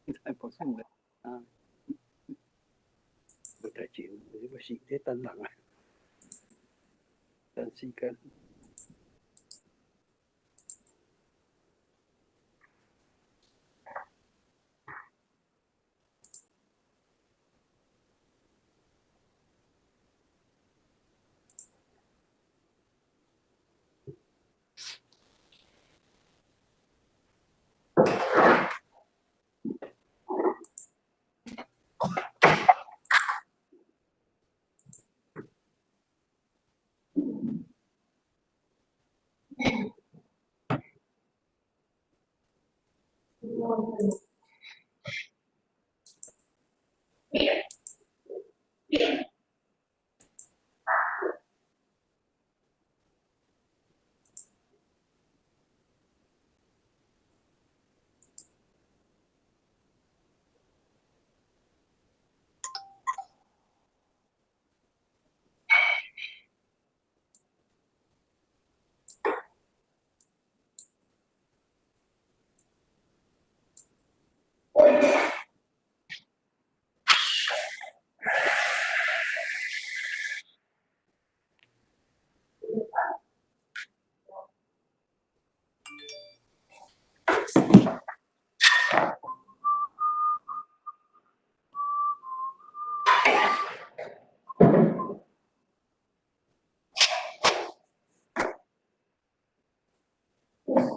無算的啊，無代誌，我是咧等人啊，等時間。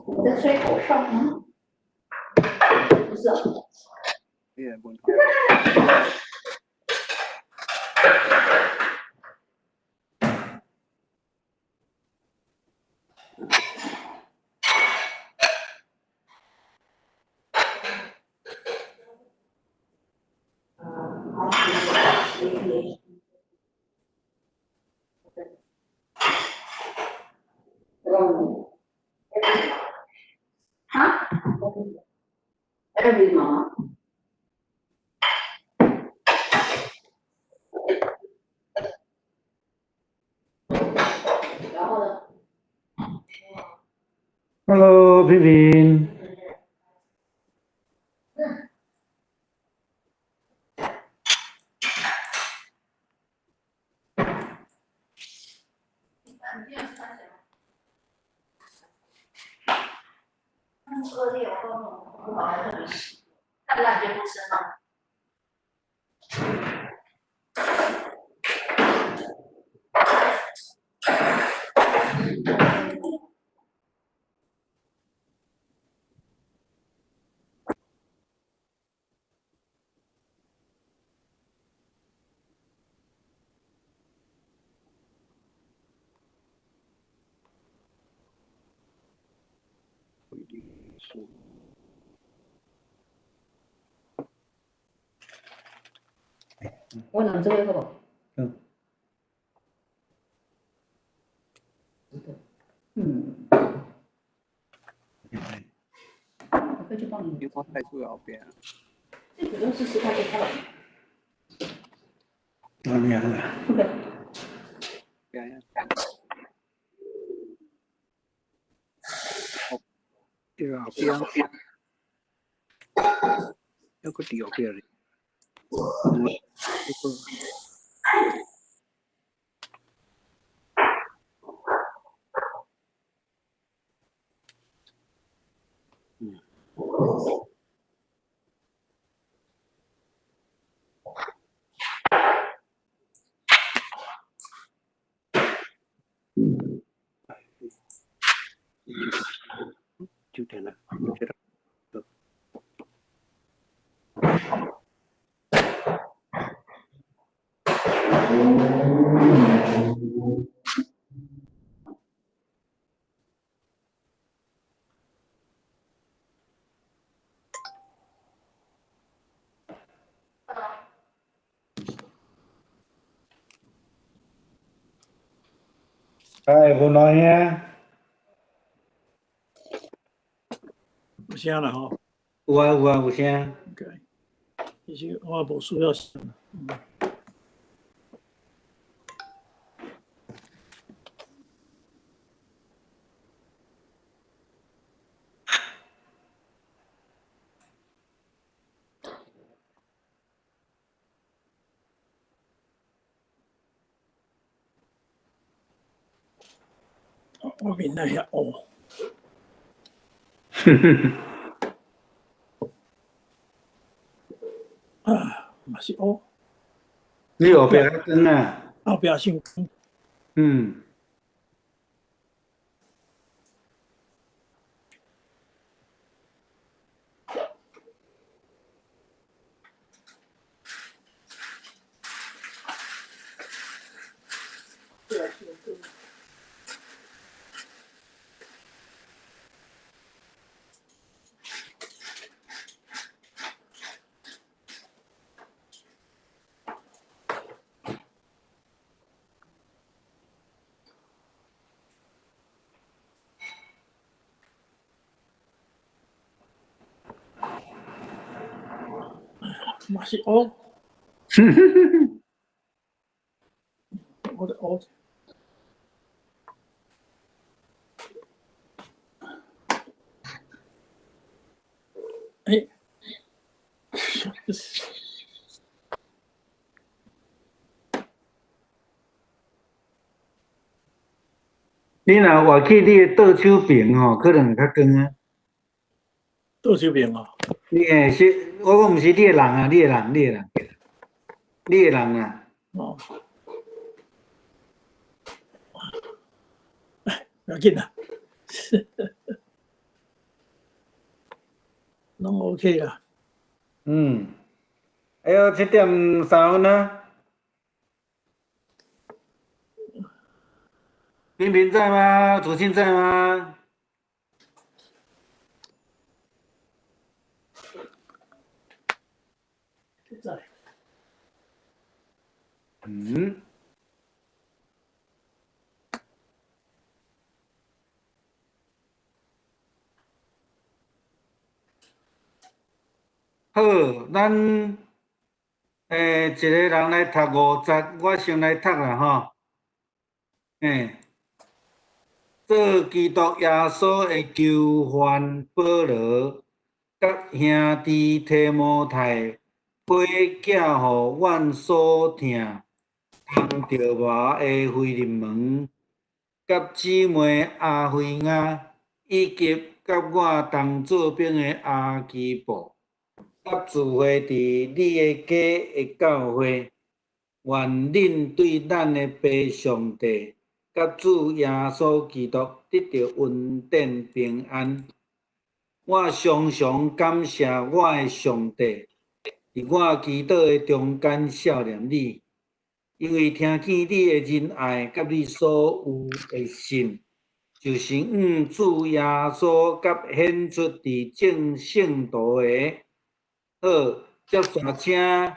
你在吹口哨嗎？不是啊。你來問。哈？Every 媽。然後呢？ Hello，平平。惡劣，我告訴你，我把它特別洗，太爛就不吃了。我拿這個好無？嗯。嗯。我可以去幫你。你我太厝後壁。這主要是10塊就夠了。哪裡啊？ OK。對啊，後壁，抑閣佇後壁咧。這個。嗯。9點了，我覺得。哎，文老兄。有聲啦吼。有啊有啊，有聲。 OK，其實我也無需要聲。我面那遐烏。啊，嘛是烏。你後壁較光啊？後壁傷光。嘛是烏。我的烏。欸。你若換去你的倒手邊吼，可能會較光啊。倒手邊哦。你的是，我講毋是你的人啊，你的人，你的人，你的人啊。哦。不要緊啦，攏 OK 啦。哎喲，7點3分啊。平平在嗎？祖慶在嗎？在。好，咱一個人來讀五節，我先來讀啦吼。做基督耶穌的囚犯保羅，佮兄弟提摩太批寄予阮所疼通著麻的腓利門，佮姊妹阿腓亞，以及佮我同做兵的亞基布，佮聚會佇你的家的教會，願恁對咱的父上帝佮主耶穌基督得著恩典平安。我常常感謝我的上帝，佇我祈禱的中間想念你，因為聽見你的仁愛佮你所有的信，就是向主耶穌佮顯出佇眾聖徒的。好，接續請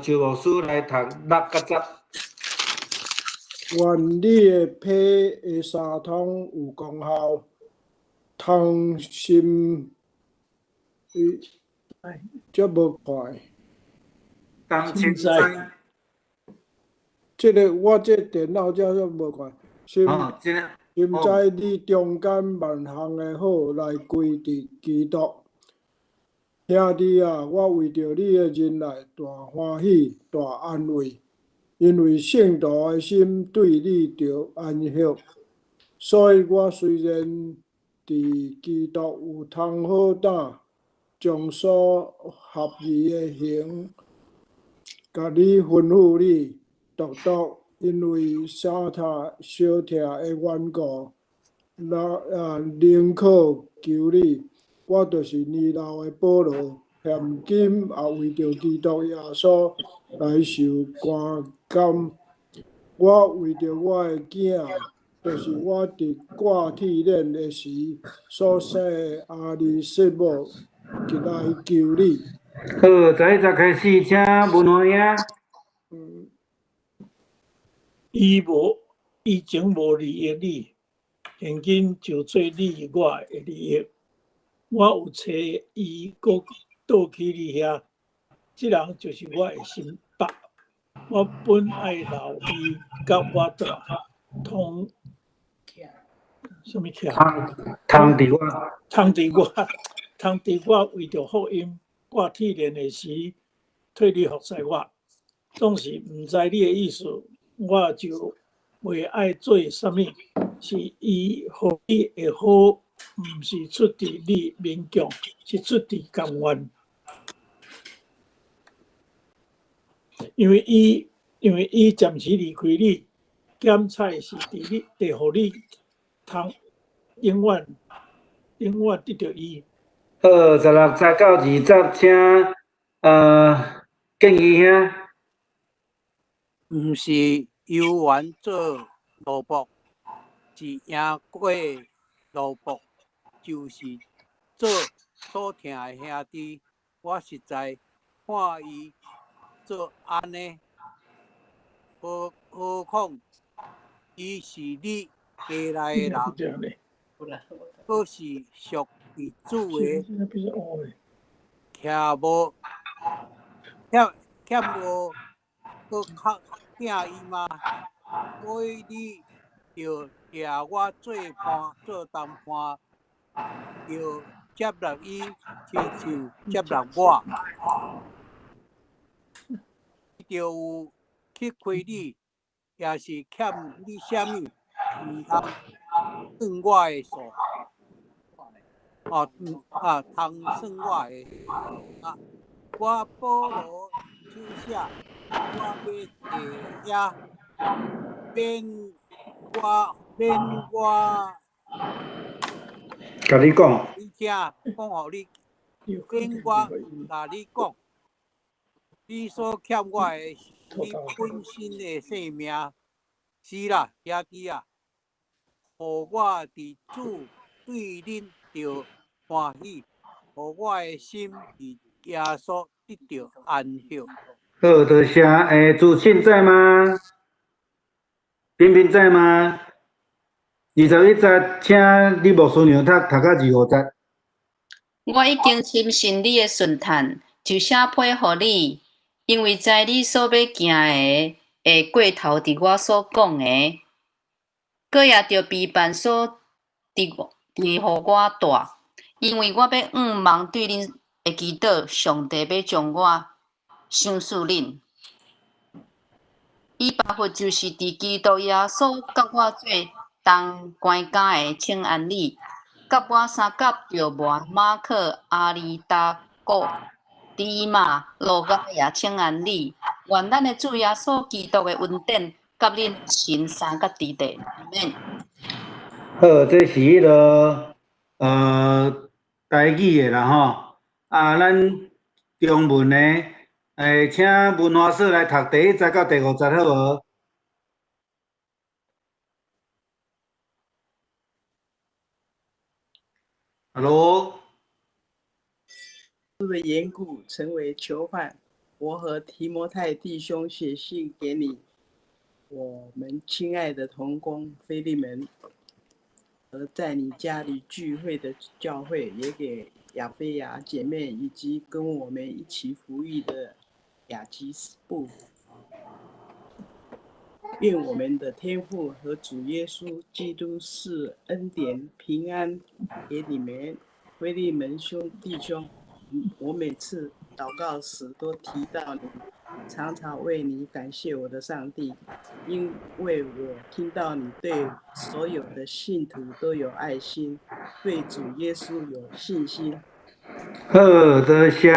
周牧師來讀6佮10。願你的批的三通有功效，通心這無快。當凊彩。這个我這電腦這煞無看。心心知你中間萬項的好來歸佇基督。兄弟啊，我為著你的仁愛大歡喜、大安慰，因為聖徒的心對你著安息。所以我雖然佇基督有通好膽，將所合宜的行，共你吩咐你，獨獨因為相疼相疼的緣故，寧可求你。我就是年老的保羅，現今也為著基督耶穌來受關監。我為著我的囝，就是我佇掛鐵鏈的時所生的阿尼西母，來求你。好，11節開始，請文華兄。伊前無利益你，現今就做你我的利益。我有揣伊閣倒去你遐，這人就是我的心腹。我本愛留伊佮我蹛，通啥物徛？通佇我，通佇我，通佇我為著福音掛鐵鏈的時，替你服侍我。總是毋知你的意思，我就袂愛做啥物。是伊予你的好，毋是出自你勉強，是出自甘願。因為伊暫時離開你，檢採是佇你，佇予你通永遠永遠得著伊。好，16節到20節，請建議兄。毋是猶原做奴僕，是贏過奴僕，就是做所疼的兄弟。我實在看伊做按呢，何況伊是你家內的人，閣是屬佇主的，徛無欠欠無閣較疼伊嗎？所以你著掠我做伴做同伴，著接納伊，親像接納我。伊著有去虧你，抑是欠你啥物，毋通算我的數。哦，啊，通算我的。啊，我保羅手寫，我欲坐遐，免我免我。共你講。你聽，講予你，免我共你講，你所欠我的是你本身的性命。是啦，兄弟啊，予我佇主對恁著歡喜，予我的心佇耶穌得著安息。好，多謝。主信在嗎？彬彬在嗎？21節，請李牧師娘讀讀到25節。我已經深信你的順趁，就寫批予你，因為知你所欲行的，會過頭佇我所講的，閣也著比範所佇予我大，因為我欲向望對恁的祈禱，上帝欲將我賞賜恁。以巴弗就是佇基督耶穌佮我做同關監的，請安你，佮我相佮著磨馬可、阿里達古、底馬、路加也請安你。願咱的主耶穌基督的恩典，佮恁神相佮佇咧。阿們。好，這是彼个台語的啦吼。啊，咱中文的，請文華嫂來讀第一節到第五節好無？Hello。的緣故成為囚犯，我和提摩太弟兄寫信給你，我們親愛的同工腓利門，和在你家裡聚會的教會，也給亞非亞姐妹以及跟我們一起服役的亞基斯布。願我們的天父和主耶穌基督賜恩典平安給你們，腓利門兄弟兄。我每次禱告時都提到你，常常為你感謝我的上帝，因為我聽到你對所有的信徒都有愛心，對主耶穌有信心。好，多謝。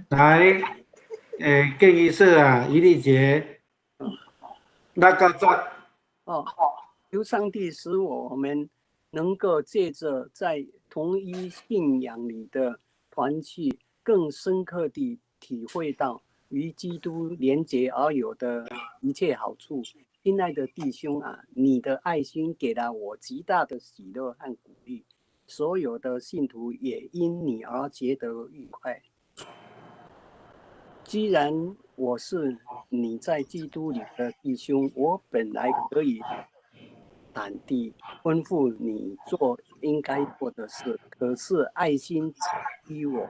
來，建議說啊，于麗杰。6到10。哦，求上帝使我們能夠借著在同一信仰裡的團契，更深刻地體會到與基督連結而有的一切好處。親愛的弟兄啊，你的愛心給了我極大的喜樂和鼓勵，所有的信徒也因你而覺得愉快。既然我是你在基督裡的弟兄，我本來可以膽地吩咐你做應該做的事，可是愛心逼我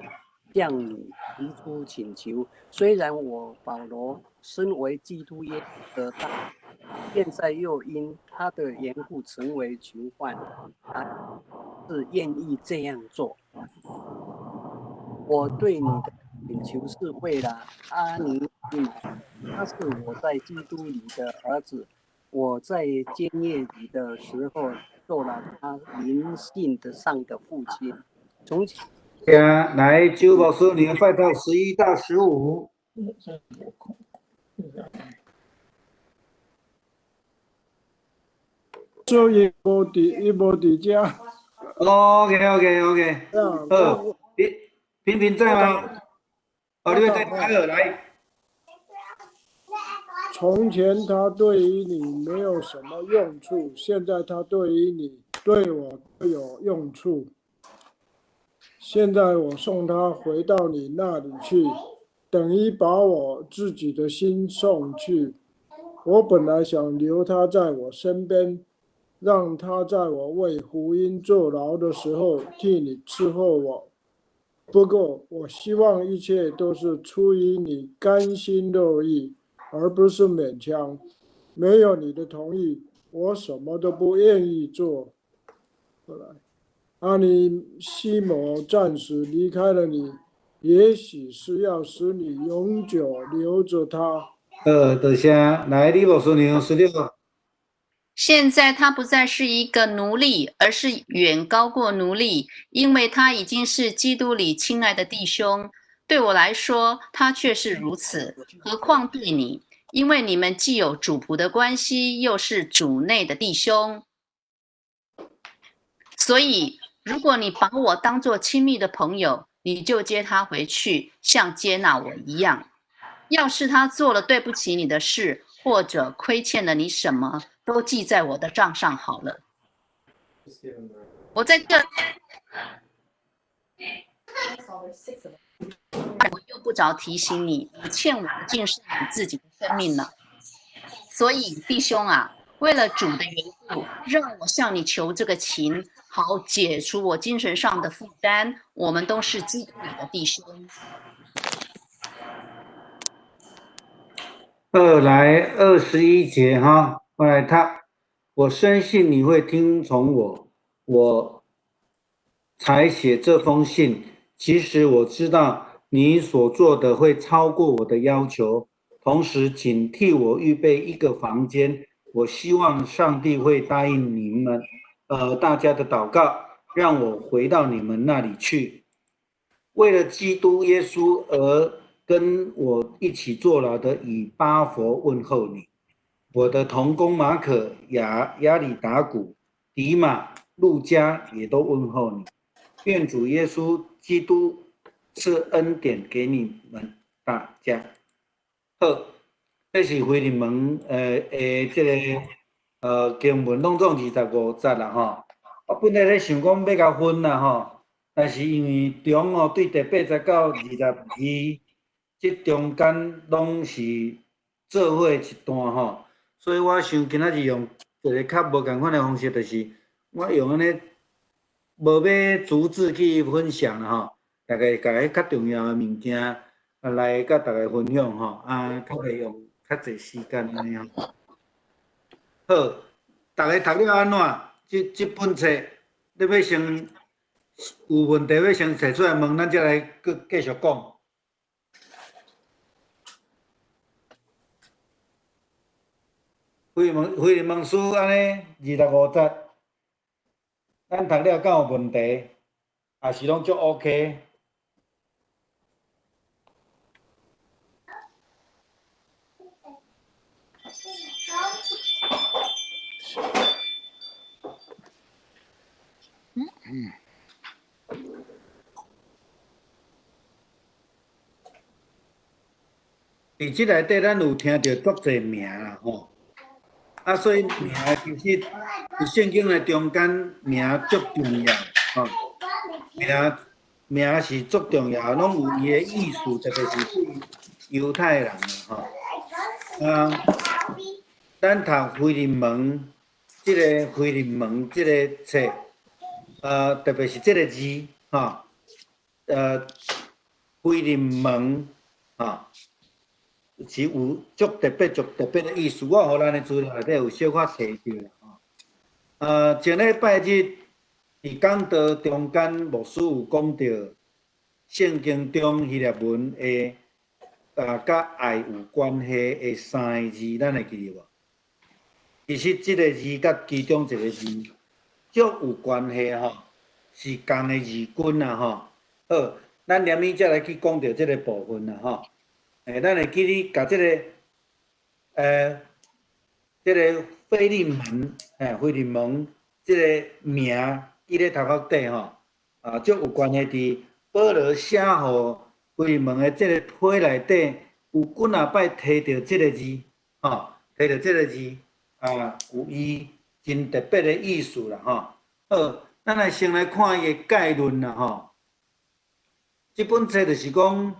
向你提出請求。雖然我保羅身為基督耶穌的大，現在又因他的緣故成為囚犯，還是願意這樣做。我對你的請求是為了阿尼西母，他是我在基督裡的兒子，我在監獄裡的時候，做了他靈性的上的父親。從前，來，周牧師，你拜託11到15。所以無佇，伊無佇遮。 OK，OK，OK。好，你平平在嗎？哦，你要再打二來。從前他對於你沒有什麼用處，現在他對於你、對我都有用處。現在我送他回到你那裡去，等於把我自己的心送去。我本來想留他在我身邊，讓他在我為福音坐牢的時候替你伺候我。不過我希望一切都是出於你甘心樂意，而不是勉強。沒有你的同意，我什麼都不願意做。後來，阿尼西摩暫時離開了你，也許是要使你永久留着他。多謝。來，李牧師娘16。現在他不再是一個奴隸，而是遠高過奴隸，因為他已經是基督裡親愛的弟兄。對我來說，他卻是如此，何況對你？因為你們既有主僕的關係，又是主內的弟兄。所以，如果你把我當作親密的朋友，你就接他回去，像接納我一樣。要是他做了對不起你的事，或者虧欠了你什麼，都記在我的賬上好了。我在這，我用不着提醒你，你欠我的竟是你自己的生命了。所以弟兄啊，為了主的緣故，讓我向你求這個情，好解除我精神上的負擔。我們都是基督裡的弟兄。二來21節哈，我來讀。我深信你會聽從我，我才寫這封信。其實我知道你所做的會超過我的要求。同時，請替我預備一個房間。我希望上帝會答應你們，大家的禱告，讓我回到你們那裡去。為了基督耶穌而跟我一起坐牢的以巴弗問候你，我的同工馬可、亞里達古、迪馬、路加也都問候你。願主耶穌基督賜恩典給你們大家。好，這是腓利門這個經文攏總25節啦吼。我本來咧想講欲共分啦吼，但是因為中哦對第8節到22。這中間攏是做伙一段吼，所以我想今仔日用一個較無仝款的方式，就是我用按呢無欲逐字去分享啦吼，大家共彼較重要的物件來佮大家分享吼，啊，較袂用較濟時間按呢吼。好，大家讀了按怎？這本冊，你欲先有問題欲先提出來問，咱才來閣繼續講。腓利門書按呢25節，咱讀了敢有問題？抑是攏足 OK？佇這內底，咱有聽著足濟名啦吼。啊，所以名其實佇聖經的中間，名足重要吼。名是足重要，攏有伊的意思，特別是對猶太人吼。啊，咱讀腓利門，這個腓利門這個冊，特別是這個字吼，腓利門吼。是有足特別、足特別的意思。我予咱的資料內底有小可提著啦吼。前禮拜日佇講道中間，牧師有講著聖經中希臘文的佮愛有關係的三個字，咱會記得無？其實這个字佮其中一个字足有關係吼，是仝个字根啦吼。好，咱連尾才來去講著這个部分啦吼。咱會記你共這个腓利門，腓利門這个名記咧頭殼底吼，啊，足有關係佇保羅寫予腓利門的這个批內底，有幾若擺提著這个字，吼，提著這个字，啊，有伊真特別的意思啦，吼。好，咱來先來看伊的概論啦，吼。這本冊就是講，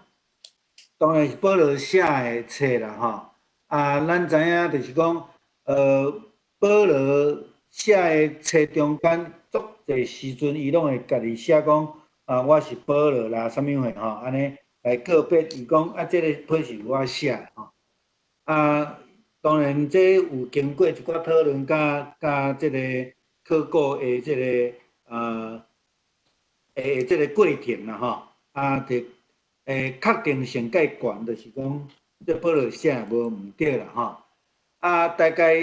當然是保羅寫的冊啦，吼。啊，咱知影就是講，保羅寫的冊中間，足濟時陣伊攏會家己寫講，啊，我是保羅啦，啥物貨吼，按呢來告別伊講，啊，這个批是我寫的吼。啊，當然這有經過一寡討論，佮這个考古的這个的這个過程啦，吼。啊，就確定性較懸，就是講這保羅寫無毋對啦，吼。啊，大概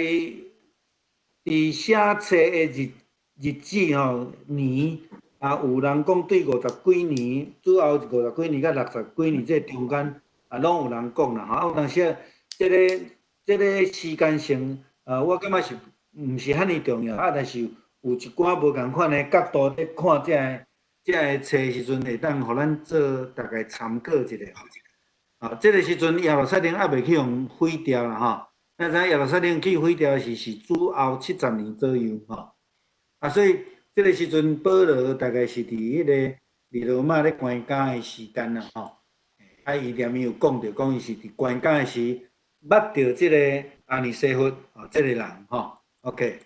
佇寫冊的日子吼年，啊，有人講對50幾年，主後50幾年佮60幾年這中間，啊，攏有人講啦，吼。啊，有當時這個時間性，我感覺是毋是遐爾重要，啊，但是有一寡無仝款的角度咧看這个冊時陣，會當予咱做大概參考一下。啊，這个時陣耶路撒冷猶未去予毀掉啦，吼。咱知影耶路撒冷去毀掉是主後70年左右，吼。啊，所以這个時陣保羅大概是佇彼个佇羅馬咧關監的時間啦，吼。啊，伊連伊有講著，講伊是佇關監的時，捌著這个阿尼西弗，哦，這个人，吼。OK。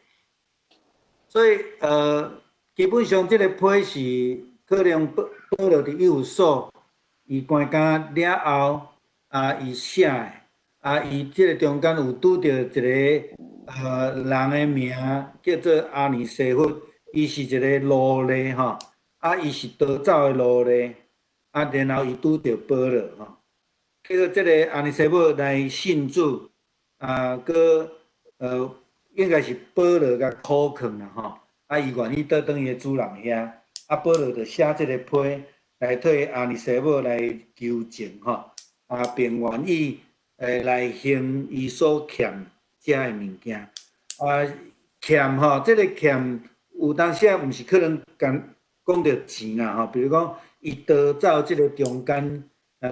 所以基本上這个批是可能保羅佇以弗所，伊關監了後，啊，伊寫的，啊，伊這个中間有拄著一个人的名叫做阿尼西弗，伊是一个奴隸吼，啊，伊是逃走的奴隸，啊，然後伊拄著保羅吼，結果這个阿尼西弗來信主，啊，閣應該是保羅共苦勸啦吼，啊，伊願意倒轉伊的主人遐，啊，保羅就寫這个批來替阿尼西母來求情吼，啊，並願意來還伊所欠遮的物件，啊，欠吼，這个欠有當時啊，毋是可能共講著錢啦吼，比如講伊逃走這个中間，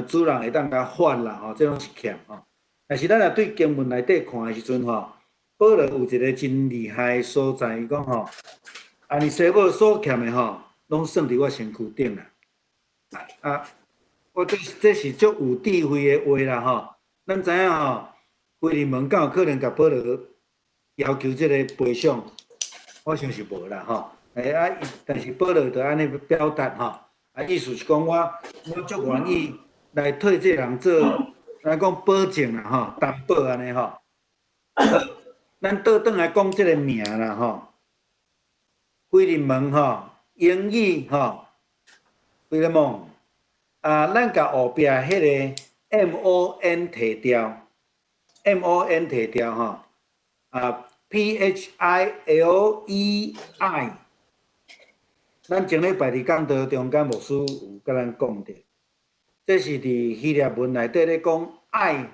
主人會當共還啦吼，這攏是欠吼。但是咱若對經文內底看的時陣吼，保羅有一个真厲害的所在，伊講吼，阿尼西母所欠的吼，攏算佇我身軀頂啦。啊，我這是足有智慧的話啦吼。咱知影吼，腓利門敢有可能共保羅要求這个賠償？我想是無啦吼。啊，但是保羅就按呢表達吼，啊，意思是講我足願意來替這个人做，來講保證啦吼，擔保按呢吼。咱倒轉來講這个名啦吼，腓利門吼，英語吼，腓利門啊，咱共後壁彼个 M O N 提掉，M O N 提掉吼，啊，P H I L E I，咱前禮拜佇講道中間牧師有共咱講著，這是佇希臘文內底咧講愛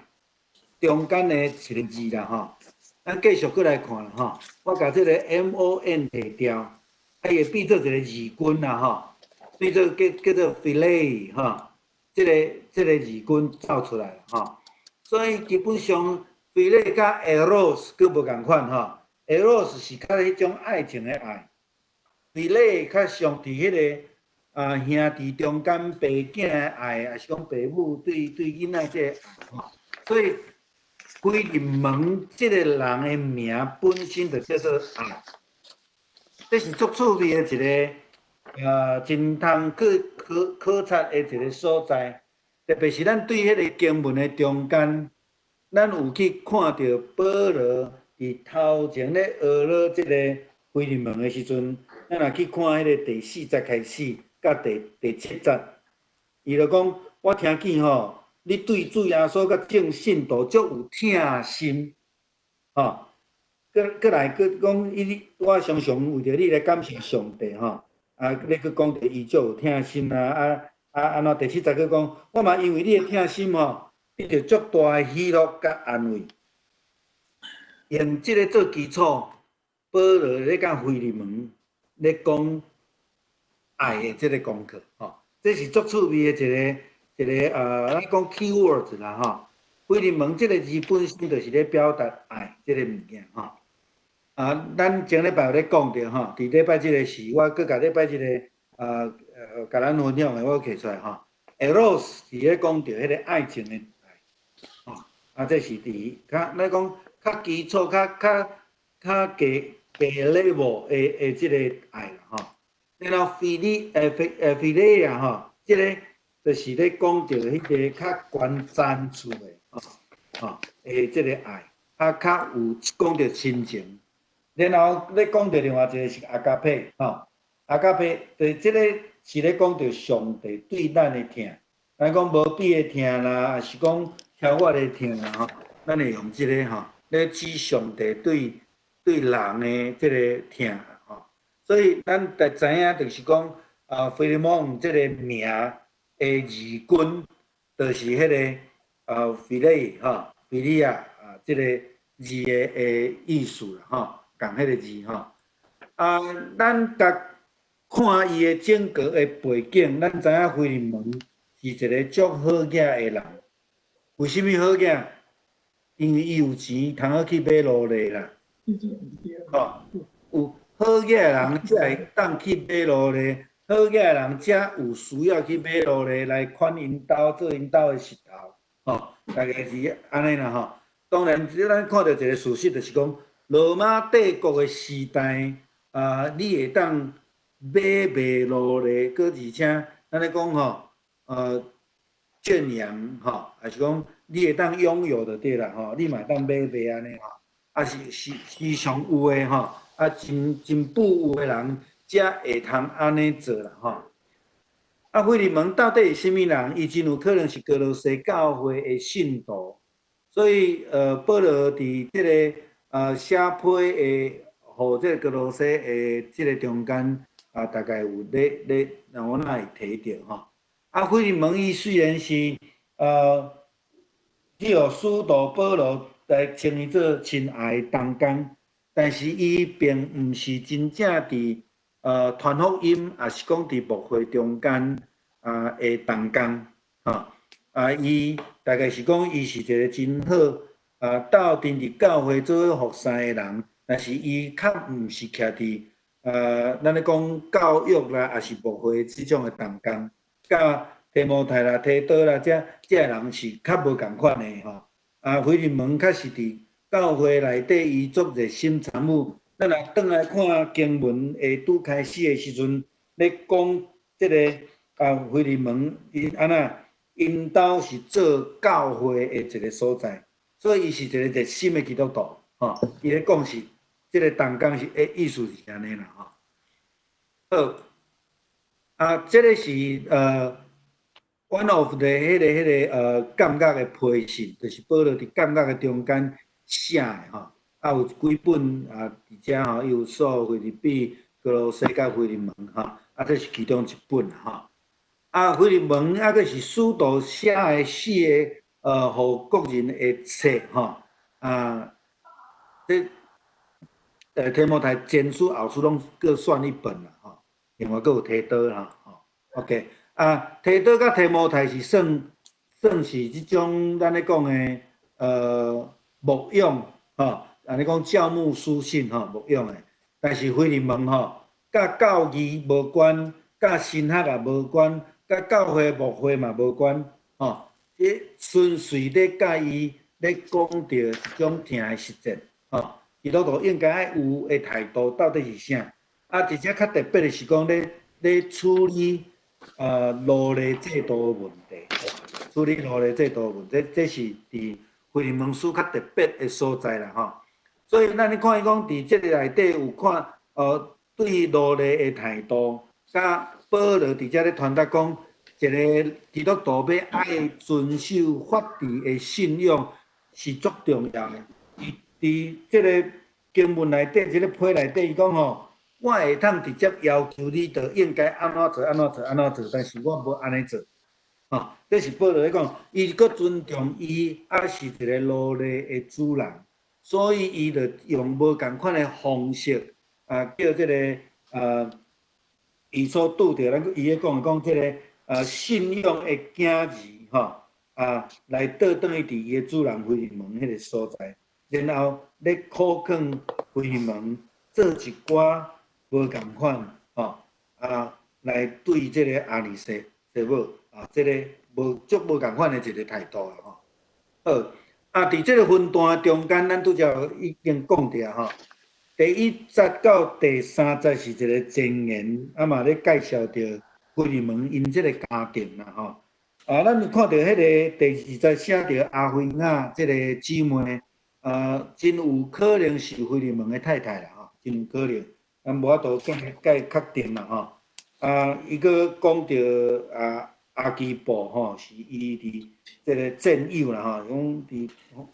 中間的一个字啦吼。咱繼續閣來看啦吼，我共這个 M O N 提掉，啊，伊會變做一个字根啦吼，變做叫做 phile 吼，這個字根走出來吼，所以基本上 phile 佮 eros 閣無仝款吼，eros 是較彼種愛情的愛，phile 較像佇彼个啊兄弟中間爸囝的愛，抑是講爸母對囡仔這個愛吼，所以腓利門這個人的名本身就叫做愛，這是足趣味的一个真通去考察的一个所在。特別是咱對彼个經文的中間，咱有去看著保羅佇頭前咧學了這個腓利門的時陣，咱若去看彼个第四節開始，佮第七節，伊就講：我聽見吼，你對主耶穌佮眾聖徒足有疼心，吼。閣閣來閣講，伊我常常為著你來感謝上帝吼。啊，你閣講著伊足有疼心啊，啊啊按怎？第七節閣講，我嘛因為你的疼心吼，得著足大的喜樂佮安慰。用這个做基礎，保羅咧佮腓利門咧講愛的這个功課，吼，這是足趣味的一个一个咱講 key words 啦，吼。腓利門這个字本身就是咧表達愛這个物件，吼。啊，咱前禮拜有咧講著吼，佇禮拜這个是我閣共禮拜這个共咱分享的，我提出來吼。Eros 是咧講著彼个愛情的愛，吼，啊，這是佇較咱講較基礎、較較較低低 level 的這个愛啦，吼。然後菲利菲菲利亞吼，這个就是咧講著彼个較懸層次的，吼，吼的這个愛，啊，較有講著親情。然後咧講著另外一个是 agape，吼，agape 就是這个是咧講著上帝對咱的疼，咱講無比的疼啦，抑是講超越的疼啦，吼，咱會用這个吼，咧指上帝對對人的這个疼，吼。所以咱就知影，就是講啊，腓利門這个名的字根，就是彼个啊，腓利吼，腓利亞啊，這个字的意思啦，吼。仝彼个字吼，啊，咱共看伊的整个的背景，咱知影腓利門是一个足好額的人。為啥物好額？因為伊有錢，通好去買奴隸啦。吼，有好額的人才會當去買奴隸，好額的人才有需要去買奴隸來看𪜶兜做𪜶兜的膝頭，吼，大概是按呢啦吼。當然，咱看著一个事實，就是講，羅馬帝國的時代，啊，你會當買賣奴隸，閣而且咱咧講吼，圈養吼，抑是講你會當擁有就對啦吼，你嘛會當買賣按呢吼，啊是是時常有的吼，啊真真富有的人才會通按呢做啦吼。啊，腓利門到底是啥物人？伊真有可能是歌羅西教會的信徒，所以保羅佇這个寫批的，予這个歌羅西的這个中間啊，大概有咧咧，我哪會提著吼。啊，腓利門伊雖然是去予使徒保羅來稱伊做親愛的同工，但是伊並毋是真正佇傳福音，抑是講佇牧會中間啊的同工，吼啊，伊大概是講伊是一个真好啊，鬥陣佇教會做服侍的人，但是伊較毋是徛佇咱咧講教育啦，抑是牧會這種的同工，佮提摩太啦、提多啦，這這个人是較無仝款的吼。啊，腓利門較是佇教會內底，伊足熱心參與。咱若轉來看經文的拄開始的時陣，咧講這個啊，腓利門𪜶按怎，𪜶兜是做教會的一个所在，所以伊是一个熱心的基督徒，吼。伊咧講是這个同工是的意思是按呢啦，吼。好，啊，這个是one of the 彼个監獄的批信，就是保羅佇監獄的中間寫的吼。啊，有幾本啊，佇遮吼，伊有書腓立比、歌羅西佮腓利門吼，啊，這是其中一本吼。啊，腓利門啊，閣是使徒寫的四个予各人的冊吼。啊，這提摩太前書、後書攏閣算一本啦吼。另外閣有提多啦吼。OK，啊，提多佮提摩太是算算是這種咱咧講的牧養吼。按呢講教牧書信吼，牧養的，但是腓利門吼，佮教義無關，佮神學也無關，佮教會牧會嘛無關，吼，這純粹咧佮伊咧講著一種疼的實踐，吼，基督徒應該愛有的態度到底是啥？啊，而且較特別的是講咧咧處理奴隸制度的問題，處理奴隸制度的問題，這是佇腓利門書較特別的所在啦，吼。所以咱咧看伊講，佇這个內底有看，對奴隸的態度，佮保羅佇遮咧傳達講，一个基督徒欲愛遵守法治的信仰是足重要的。佇這个經文內底，這个批內底，伊講吼，我會通直接要求你，就應該按怎做，按怎做，按怎做，但是我無按呢做。吼，這是保羅咧講，伊閣尊重伊，抑是一个奴隸的主人，所以伊就用無仝款的方式，啊，叫這个伊所拄著，咱伊咧講講這个信仰的囝兒，吼，啊，來倒轉去佇伊的主人腓利門彼个所在，然後咧苦勸腓利門做一寡無仝款，吼，啊，來對這个阿尼西母啊，這个無足無仝款的一个態度啊，吼。好，啊，佇這个分段中間，咱拄才已經講著吼。第一節到第三節是一个前言，啊嘛咧介紹著腓利門𪜶這个家庭啦，吼。啊，咱看著彼个第二節寫著阿腓亞這个姊妹，啊，真有可能是腓利門的太太啦，吼，真有可能，咱無法度講共確定啦，吼。啊，伊閣講著啊，亞基布吼，是伊佇這个戰友啦，吼，講佇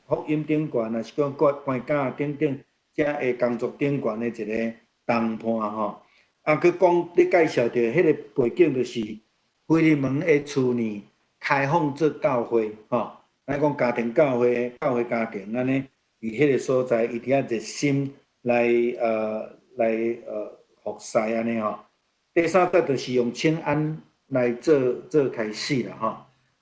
福音頂懸，抑是講關監等等。遮个工作頂懸的一个同伴吼，啊，閣講咧介紹著彼个背景，就是腓利門的厝呢開放做教會吼，咱講家庭教會、教會家庭按呢，佇彼个所在，伊佇遐熱心來服侍按呢吼。第三節就是用請安來做開始啦吼。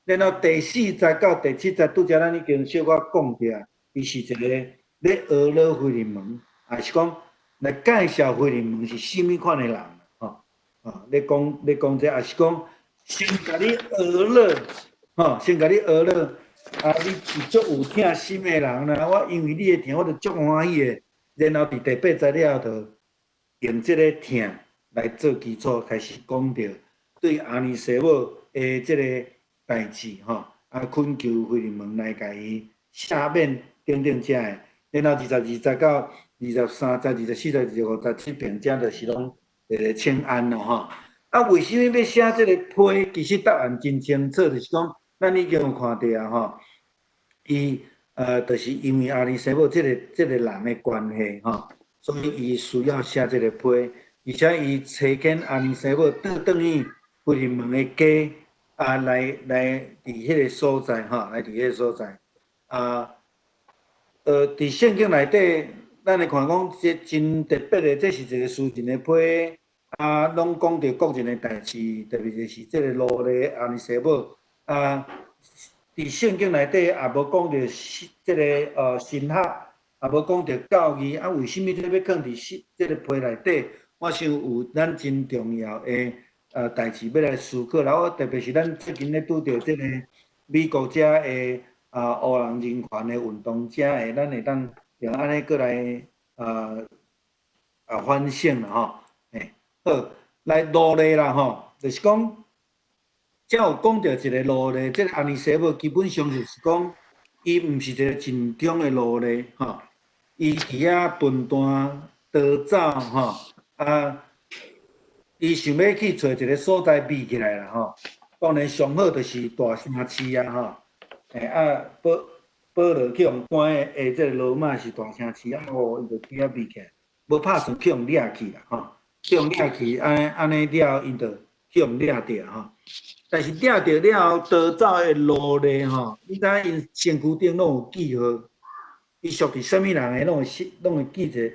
然後第四節到第七節，拄才咱已經小可講著，伊是一个咧學了腓利門，抑是講來介紹腓利門是啥物款的人，吼，啊，咧講這，抑是講先共你學了，吼，先共你學了，啊，你是足有疼心的人啦，我因為你的疼，我就足歡喜的。然後佇第八節了後，就用這个疼來做基礎，開始講著對阿尼西母的這个代誌，吼，啊，懇求腓利門來共伊赦免等等遮的。然後22節到23節、24節、25節這邊遮就是攏一个請安咯，吼。啊，為啥物欲寫這个批？其實答案真清楚，就是講咱已經有看著啊，吼。伊就是因為阿尼西母這个人的關係，吼，所以伊需要寫這个批，而且伊差遣阿尼西母倒轉去腓利門的家，啊，來佇彼个所在，吼，來佇彼个所在，啊。佇聖經內底，咱會看講這真特別的，這是一个私人的批，啊，攏講著個人的代誌，特別就是這个奴隸阿尼西母，啊，佇聖經內底也無講著這个神學，也無講著教義，啊，為啥物這欲囥佇這个批內底？我想有咱真重要的代誌欲來思考，然後特別是咱最近咧拄著這个美國遮的啊，黑人人權的運動遮的，咱會當用按呢閣來反省啦吼。欸，好，來奴隸啦吼，就是講，遮有講著一个奴隸，這个阿尼西母基本上就是講，伊毋是一个正宗的奴隸吼，伊佇遐笨蛋逃走吼，啊，伊想欲去揣一个所在避起來啦吼，當然上好就是大城市啊吼。欸啊，保羅去予關的，這个羅馬是大城市，啊，哦，伊就去遐避起來，無拍算去予掠去啦，吼，去予掠去，按呢了後，𪜶就去予掠著吼。但是掠著了後，逃走的奴隸吼，你知影𪜶身軀頂攏有記號，伊屬佇啥物人的，攏會記一个，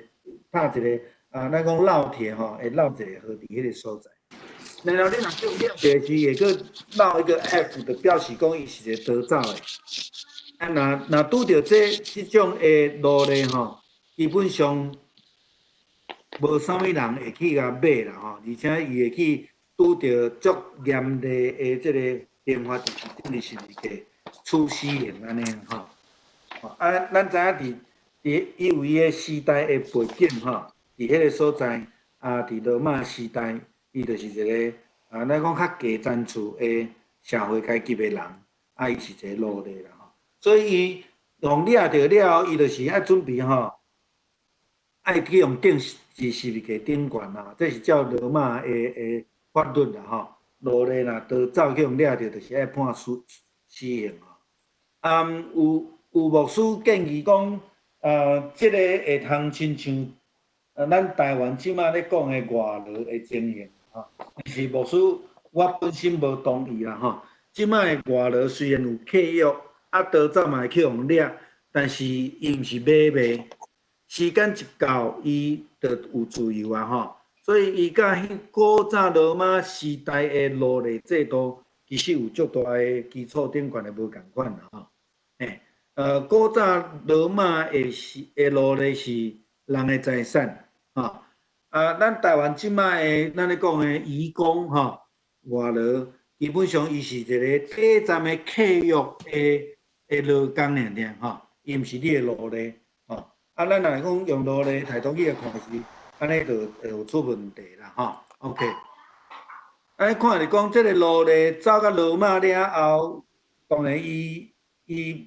拍一个，啊，咱講烙鐵吼，會烙一个號佇彼个所在。然後你若叫掠著時，會閣烙一個 F，就表示講伊是一个逃走的。啊，若拄著這種的奴隸吼，基本上無啥物人會去共買啦吼，而且伊會去拄著足嚴厲的這个刑罰，就是釘佇十字架處死刑按呢吼。啊，咱知影佇伊有伊的時代的背景吼，佇彼个所在啊，佇羅馬時代。伊就是一个啊，咱講較低層次的社會階級的人，啊，伊是一个奴隸啦吼，所以伊予掠著了後，伊就是愛準備吼，愛去予釘佇十字架頂懸啦，這是照羅馬的法律啦吼。奴隸若逃走去予掠著，就是愛判死刑吼。啊，有牧師建議講，啊，這个會通親像咱台灣這馬咧講的外勞的情形吼，但是牧師我本身無同意啦吼。這馬的外勞雖然有契約，啊，逃走嘛會去予掠，但是伊毋是買賣，時間一到，伊就有自由啊吼。所以伊佮彼古早羅馬時代的奴隸制度，其實有足大的基礎頂懸的無仝款啦吼。欸，古早羅馬的是的奴隸是人的財產，吼。啊，咱台灣這馬的咱咧講的移工吼，外勞，基本上伊是一个短暫的契約的勞工爾爾吼，伊毋是你的奴隸吼。啊，咱若講用奴隸態度去看是，按呢就會有出問題啦吼。OK，按呢看是講，這个奴隸走到羅馬了後，當然伊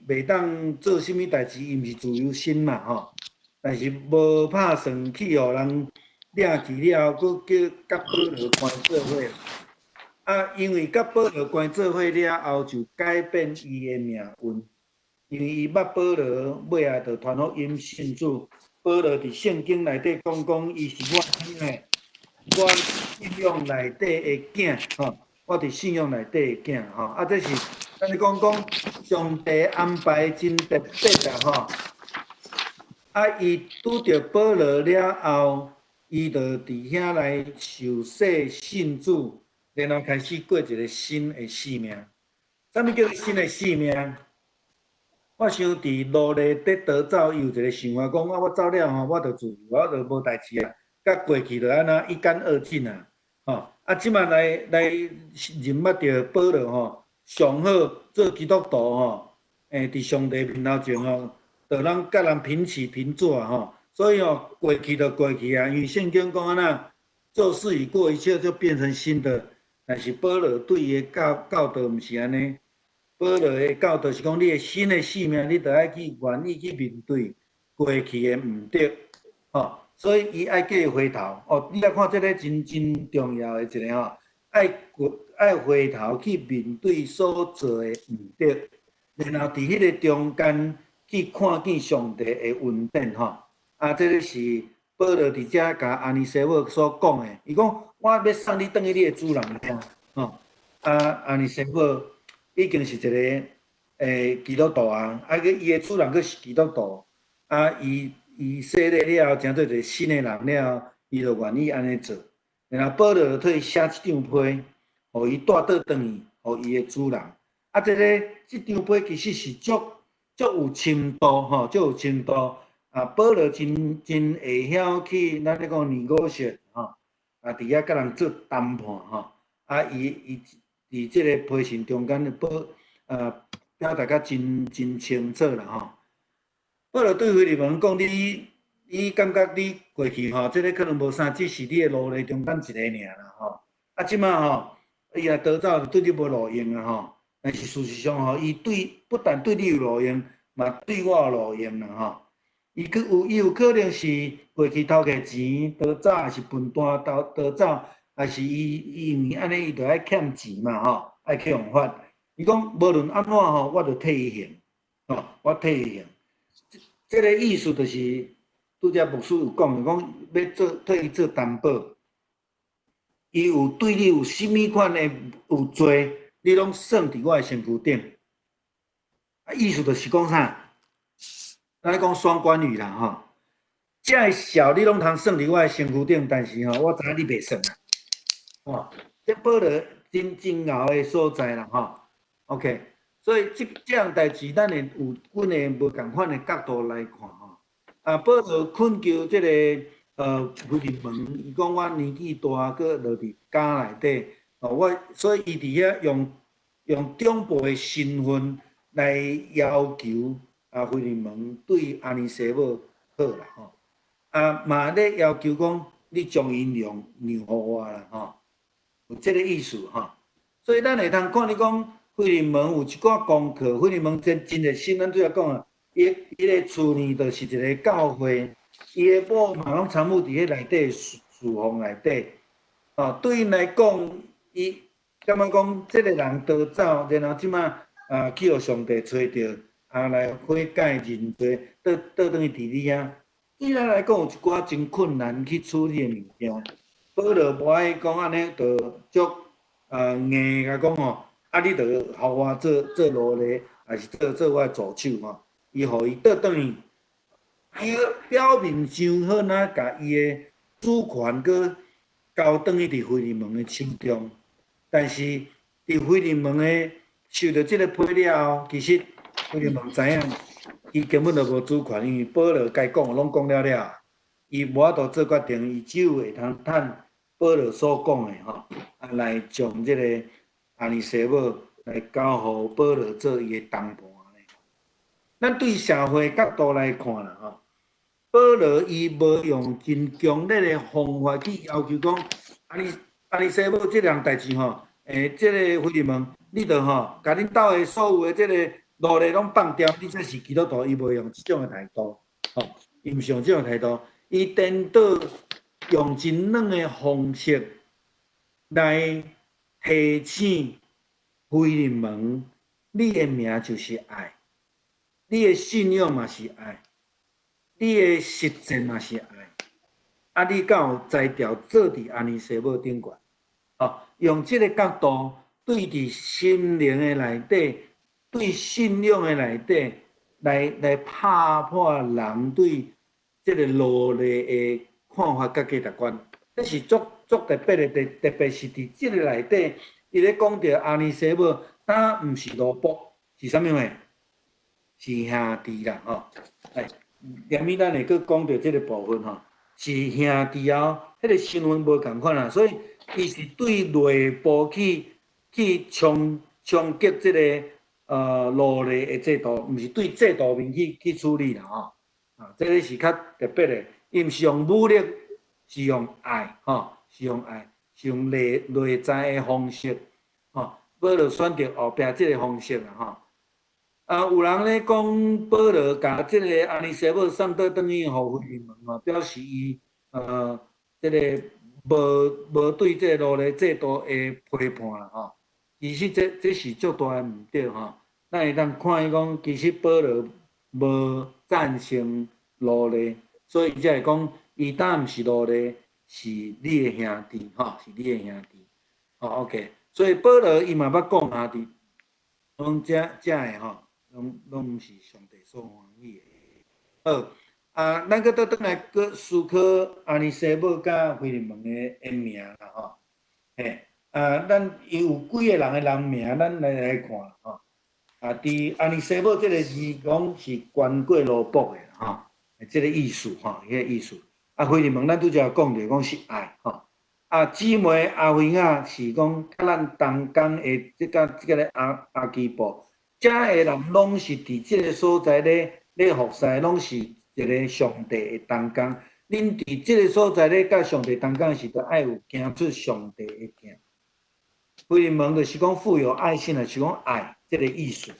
袂當做啥物代誌，伊毋是自由身嘛吼。但是無拍算去予人掠去了後，閣叫佮保羅關做伙。啊，因為佮保羅關做伙了後，就改變伊的命運。因為伊捌保羅，尾仔就傳福音信主。保羅佇聖經內底講講，伊是我啥物？我信仰內底的囝吼，我佇信仰內底的囝吼。啊，這是咱咧講講上帝安排真特別啦吼。啊，伊拄著保羅了後，伊就佇遐來受洗信主，然後開始過一個新的生命。啥物叫做新的生命？我想佇奴隸佇逃走，伊有一個想法，講啊，我走了吼，我就自由，我就無代誌啊，佮過去就按怎一乾二淨啊，吼！啊，這馬來來認捌著保羅吼，上好做基督徒吼，欸，佇上帝面頭前吼，就咱佮人平起平坐啊吼，所以吼，過去就過去啊，因為聖經講按怎，舊事已過，一切就變成新的。但是保羅對伊的教教導毋是按呢。保羅的教導是講，你的新的生命，你著愛去願意去面對過去的毋對，吼，所以伊愛計回頭。哦，你來看這个真真重要的一个吼，愛過愛回頭去面對所做的毋對，然後佇彼个中間去看見上帝的恩典，吼。啊，這个是保羅佇遮共阿尼西母所講的，伊講我欲送你轉去你的主人遐，吼。啊，阿尼西母已經是一个基督徒啊，啊，閣伊的主人閣是基督徒，啊，伊伊洗禮了後，成做一個新的人了後，伊就願意按呢做。然後保羅就替伊寫這張批，予伊帶倒轉去，予伊的主人。啊，這个這張批其實是足足有深度吼，足有深度。啊，保羅真真會曉去，咱咧講 negotiate 吼，啊，佇遐佮人做談判吼，啊，伊伊。佇這个批信中間，保表達甲真真清楚啦吼。保羅對腓利門講：你你感覺你過去吼，這个可能無啥，只是你的奴隸中間一个爾啦吼。啊，這馬吼，伊若逃走，對你無路用啊吼。但是事實上吼，伊對不但對你有路用，嘛對我有路用啦吼。伊閣有伊有可能是過去偷摕錢逃走，抑是笨蛋逃逃走。抑是伊伊因為按呢，伊就愛欠錢嘛吼，愛去予罰。伊講無論按怎吼，我就替伊還，吼，我替伊還。這個意思就是，拄才牧師有講，講欲做替伊做擔保。伊有對你有啥物款的有罪，你攏算佇我的身軀頂。啊，意思就是講啥？咱咧講雙關語啦吼。這个數你攏通算佇我的身軀頂，但是吼，我知影你袂算啊。吼，這保羅真真𠢕的所在啦，吼。OK，所以這這項代誌，咱會有阮的無仝款的角度來看吼。啊，保羅懇求這個腓利門，伊講我年紀大，閣落佇監內底，哦，我所以伊佇遐用用長輩的身份來要求啊，腓利門對阿尼西母好啦，吼。啊，嘛咧要求講，你將伊讓讓予我啦，吼。有這个意思吼，所以咱會通看你講，腓利門有一寡功課，腓利門真真熱心，咱拄才講啊，伊伊个厝呢，就是一个教會，伊的某嘛攏參與佇彼內底侍侍奉內底，哦，對𪜶來講，伊感覺講這个人逃走，然後這馬啊去予上帝揣著，啊來悔改認罪，倒倒轉去佇你遐。對咱來講有一寡真困難去處理的物件。保羅無愛講按呢，就足硬共講吼，啊你著予我做做奴隸，抑是做做我的助手吼。伊予伊倒轉去，哎呀，表面上好若共伊的主權閣交轉去佇腓利門的手中，但是佇腓利門的受著這个批了後，其實腓利門知影，伊根本就無主權，因為保羅該講的攏講了了，伊無法度做決定，伊只有會通趁保羅所講的吼，啊來將這个阿尼西母來交予保羅做伊的同伴。咱對社會角度來看啦吼，保羅伊無用真強烈的方法去要求講，阿尼西母這項代誌吼，這个腓利門，你著吼，共恁兜的所有的這个奴隸攏放掉，你才是基督徒。伊無用這種的態度，吼，伊毋是用這種態度，伊顛倒用真軟的方式來提醒腓利門，你的名就是愛，你的信仰嘛是愛，你的實踐嘛是愛，啊，你敢有才調做佇阿尼西母頂懸？哦，用這个角度對佇心靈的內底，對信仰的內底，來拍破人對這个奴隸的看法佮價值觀，這是足足特別的，特別是佇這个內底，伊咧講著阿尼西母，敢毋是奴僕，是啥物話？是兄弟啦，吼！來，連尾咱會閣講著這个部分吼，是兄弟哦，彼个身份無仝款啦，所以伊是對內部去衝擊這个奴隸的制度，毋是對制度面去處理啦，吼！啊，這个是較特別的，伊毋是用武力，是用愛，吼，是用愛，是用內在的方式，吼，保羅選擇後壁這个方式啦，吼。啊，有人咧講保羅共這个阿尼西母送倒轉去予腓利門吼，表示伊這个無對這个奴隸制度的批判啦，吼。其實這是足大的毋對吼。咱會當看伊講，其實保羅無贊成奴隸，所以伊才會講，伊當毋是奴隸，是你的兄弟，吼，是你的兄弟。吼，OK。所以保羅伊嘛捌講兄弟，講這个吼，攏毋是上帝所歡喜的。好，啊，咱閣倒轉來閣思考阿尼西母佮腓利門的名啦，吼。嘿，啊，咱伊有幾个人的人名，咱來看吼。啊，佇阿尼西母這个字講是懸過奴僕的吼，這个意思吼，彼个意思。啊，腓利門咱拄才講著講是愛吼。啊，姊妹阿腓亞是講佮咱同工的這个這个阿基布，遮的人攏是佇這个所在咧服侍，攏是一个上帝的同工。恁佇這个所在咧佮上帝同工時，著愛有行出上帝的疼。腓利門就是講富有愛心，就是講愛這个意思。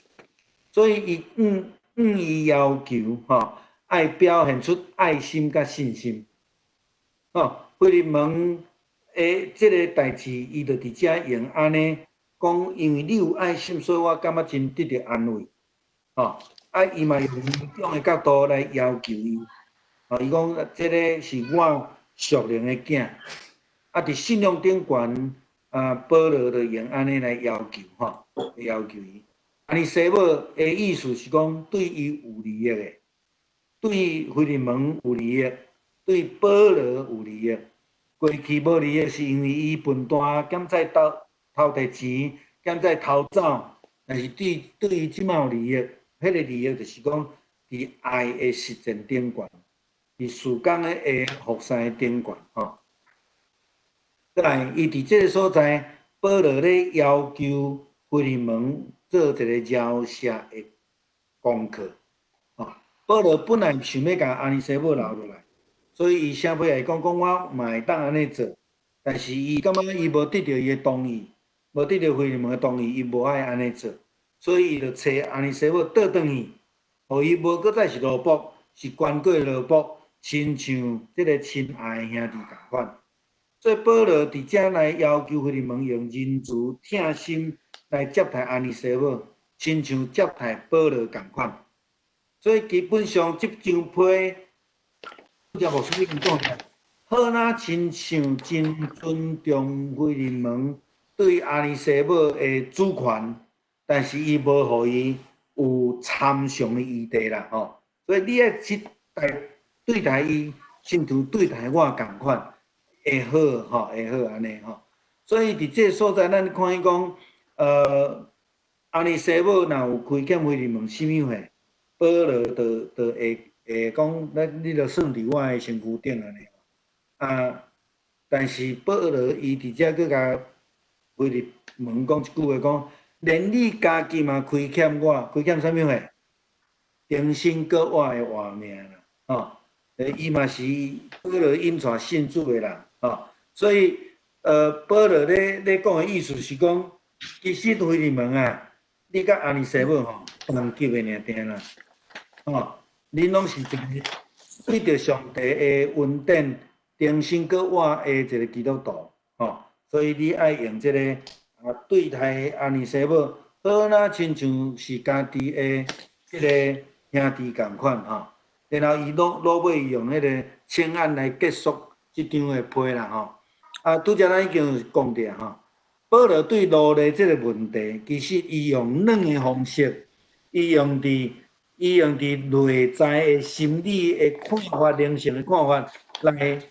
所以伊向伊要求吼，愛表現出愛心佮信心。吼，腓利門的這个代誌，伊就佇遮用按呢講，因為你有愛心，所以我感覺真得著安慰。吼，啊，伊嘛用兩種的角度來要求伊。吼，伊講這个是我屬靈的囝。啊，佇信仰頂懸，啊，保羅就用按呢來要求，吼，要求伊。阿尼西母的意思是講，對伊有利益的，對腓利門有利益，對保羅有利益。過去無利益，是因為伊笨蛋，兼在偷提錢，兼在偷走。但是對伊這擺有利益，彼个利益就是講，佇愛的實踐頂懸，佇事工的服侍頂懸，吼。再來，伊佇這个所在，保羅咧要求腓利門做一個饒赦的功課，吼。保羅本來想欲共阿尼西母留落來，所以伊寫批來講，講我嘛會當按呢做，但是伊感覺伊無得著伊的同意，無得著腓利門的同意，伊無愛按呢做，所以伊就揣阿尼西母倒轉去，予伊無閣再是奴僕，是懸過奴僕，親像這个親愛的兄弟仝款。所以保羅佇遮來要求腓利門用仁慈疼心來接待阿尼西母，親像接待保羅仝款。所以基本上這張批，這牧師已經講了，好若親像真尊重腓利門對阿尼西母的主權，但是伊無予伊有參詳的餘地啦，吼。所以你愛去待對待伊，親像對待我仝款，會好吼，會好按呢吼。所以佇這個所在，咱看見講，阿尼西母若有虧欠腓利門啥物貨，保羅就會講，咱你著算佇我的身軀頂按呢。啊，但是保羅伊佇遮閣共腓利門講一句話，講連你家己嘛虧欠我，虧欠啥物貨？重新閣我的活命啦，吼！伊嘛是保羅引帶信主的人，吼！所以，保羅咧講的意思是講，其實腓利門啊，你佮阿尼西母吼同級的爾爾啦，吼！恁攏是一个對著上帝的恩典，重新閣活的一個基督徒，吼！所以你愛用這个啊對待阿尼西母，好若親像是家己的這个兄弟仝款吼。然後伊落尾用彼个請安來結束這張的批啦吼。啊，拄才咱已經有講著吼，保羅對奴隸這个問題，其實伊用兩个方式，伊用佇內在的心理的看法、靈性的看法來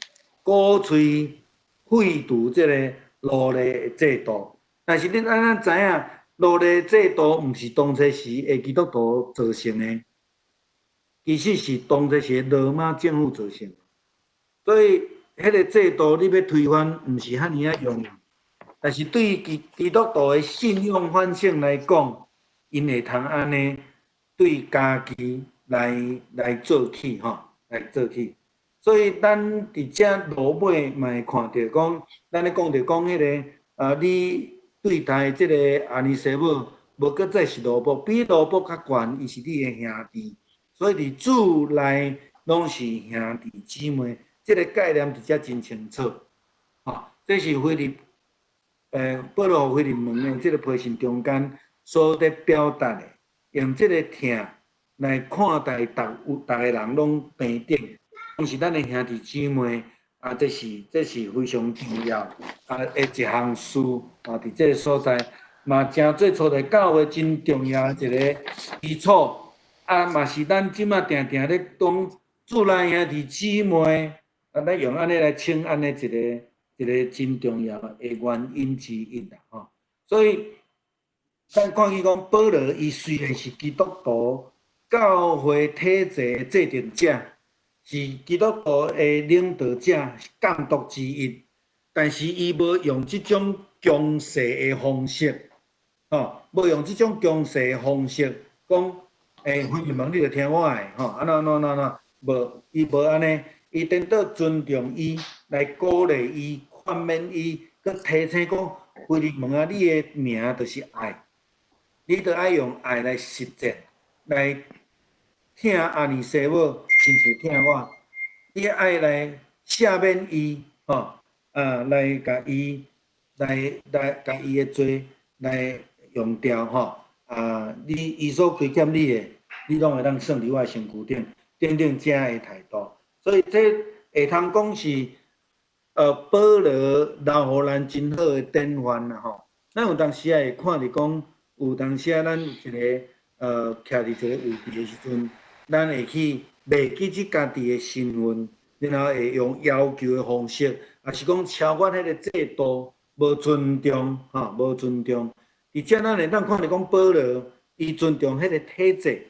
鼓吹廢除這个奴隸的制度。但是恁咱知影，奴隸制度毋是當初時的基督徒造成的，其實是當初時羅馬政府造成的。所以，彼个制度你欲推翻，毋是遐爾仔容易。但是對基督徒的信仰反省來講，𪜶會通按呢對家己來做起吼，來做起。所以咱佇遮落尾嘛會看著講，咱咧講著講彼个啊，你對待這个阿尼西母，無閣再是奴僕，比奴僕較懸，伊是你的兄弟。所以佇主內攏是兄弟姊妹，這个概念佇遮真清楚。吼，這是保羅予腓利門的這个批信中間所咧表達的，用這个疼來看待逐個人攏平等，攏是咱的兄弟姊妹，啊，這是非常重要啊的一項事啊，佇這个所在嘛，誠做初代教會真重要的一个基礎，啊，嘛是咱這馬定定咧講主內兄弟姊妹，啊，咱用按呢來稱按呢一個真重要的原因之一啦，吼。所以，咱看見講保羅伊雖然是基督徒教會體制的制定者，是基督徒的領導者、監督之一，但是伊無用這種強勢的方式，吼，無用這種強勢的方式講，腓利門你著聽我的，吼，按怎按怎按怎，無，伊無按呢，伊顛倒尊重伊，來鼓勵伊、勸勉伊，閣提醒講，腓利門啊，你的名就是愛，你著愛用愛來實踐，來疼阿尼西母，親像疼我，你愛來赦免伊，吼，啊，來共伊，來共伊的罪來用掉，吼，啊，你伊所虧欠你的，你攏會當算佇我的身軀頂，等等這的態度。所以這會通講是，保羅留予咱真好的典範啦，吼。咱有當時仔會看著講，有當時仔咱一个徛佇一個位置的時陣，咱會去袂記這家己的身份，然後會用要求的方式，抑是講超越彼个制度，無尊重，吼，無尊重。佇遮咱會當看著講保羅，伊尊重彼个體制，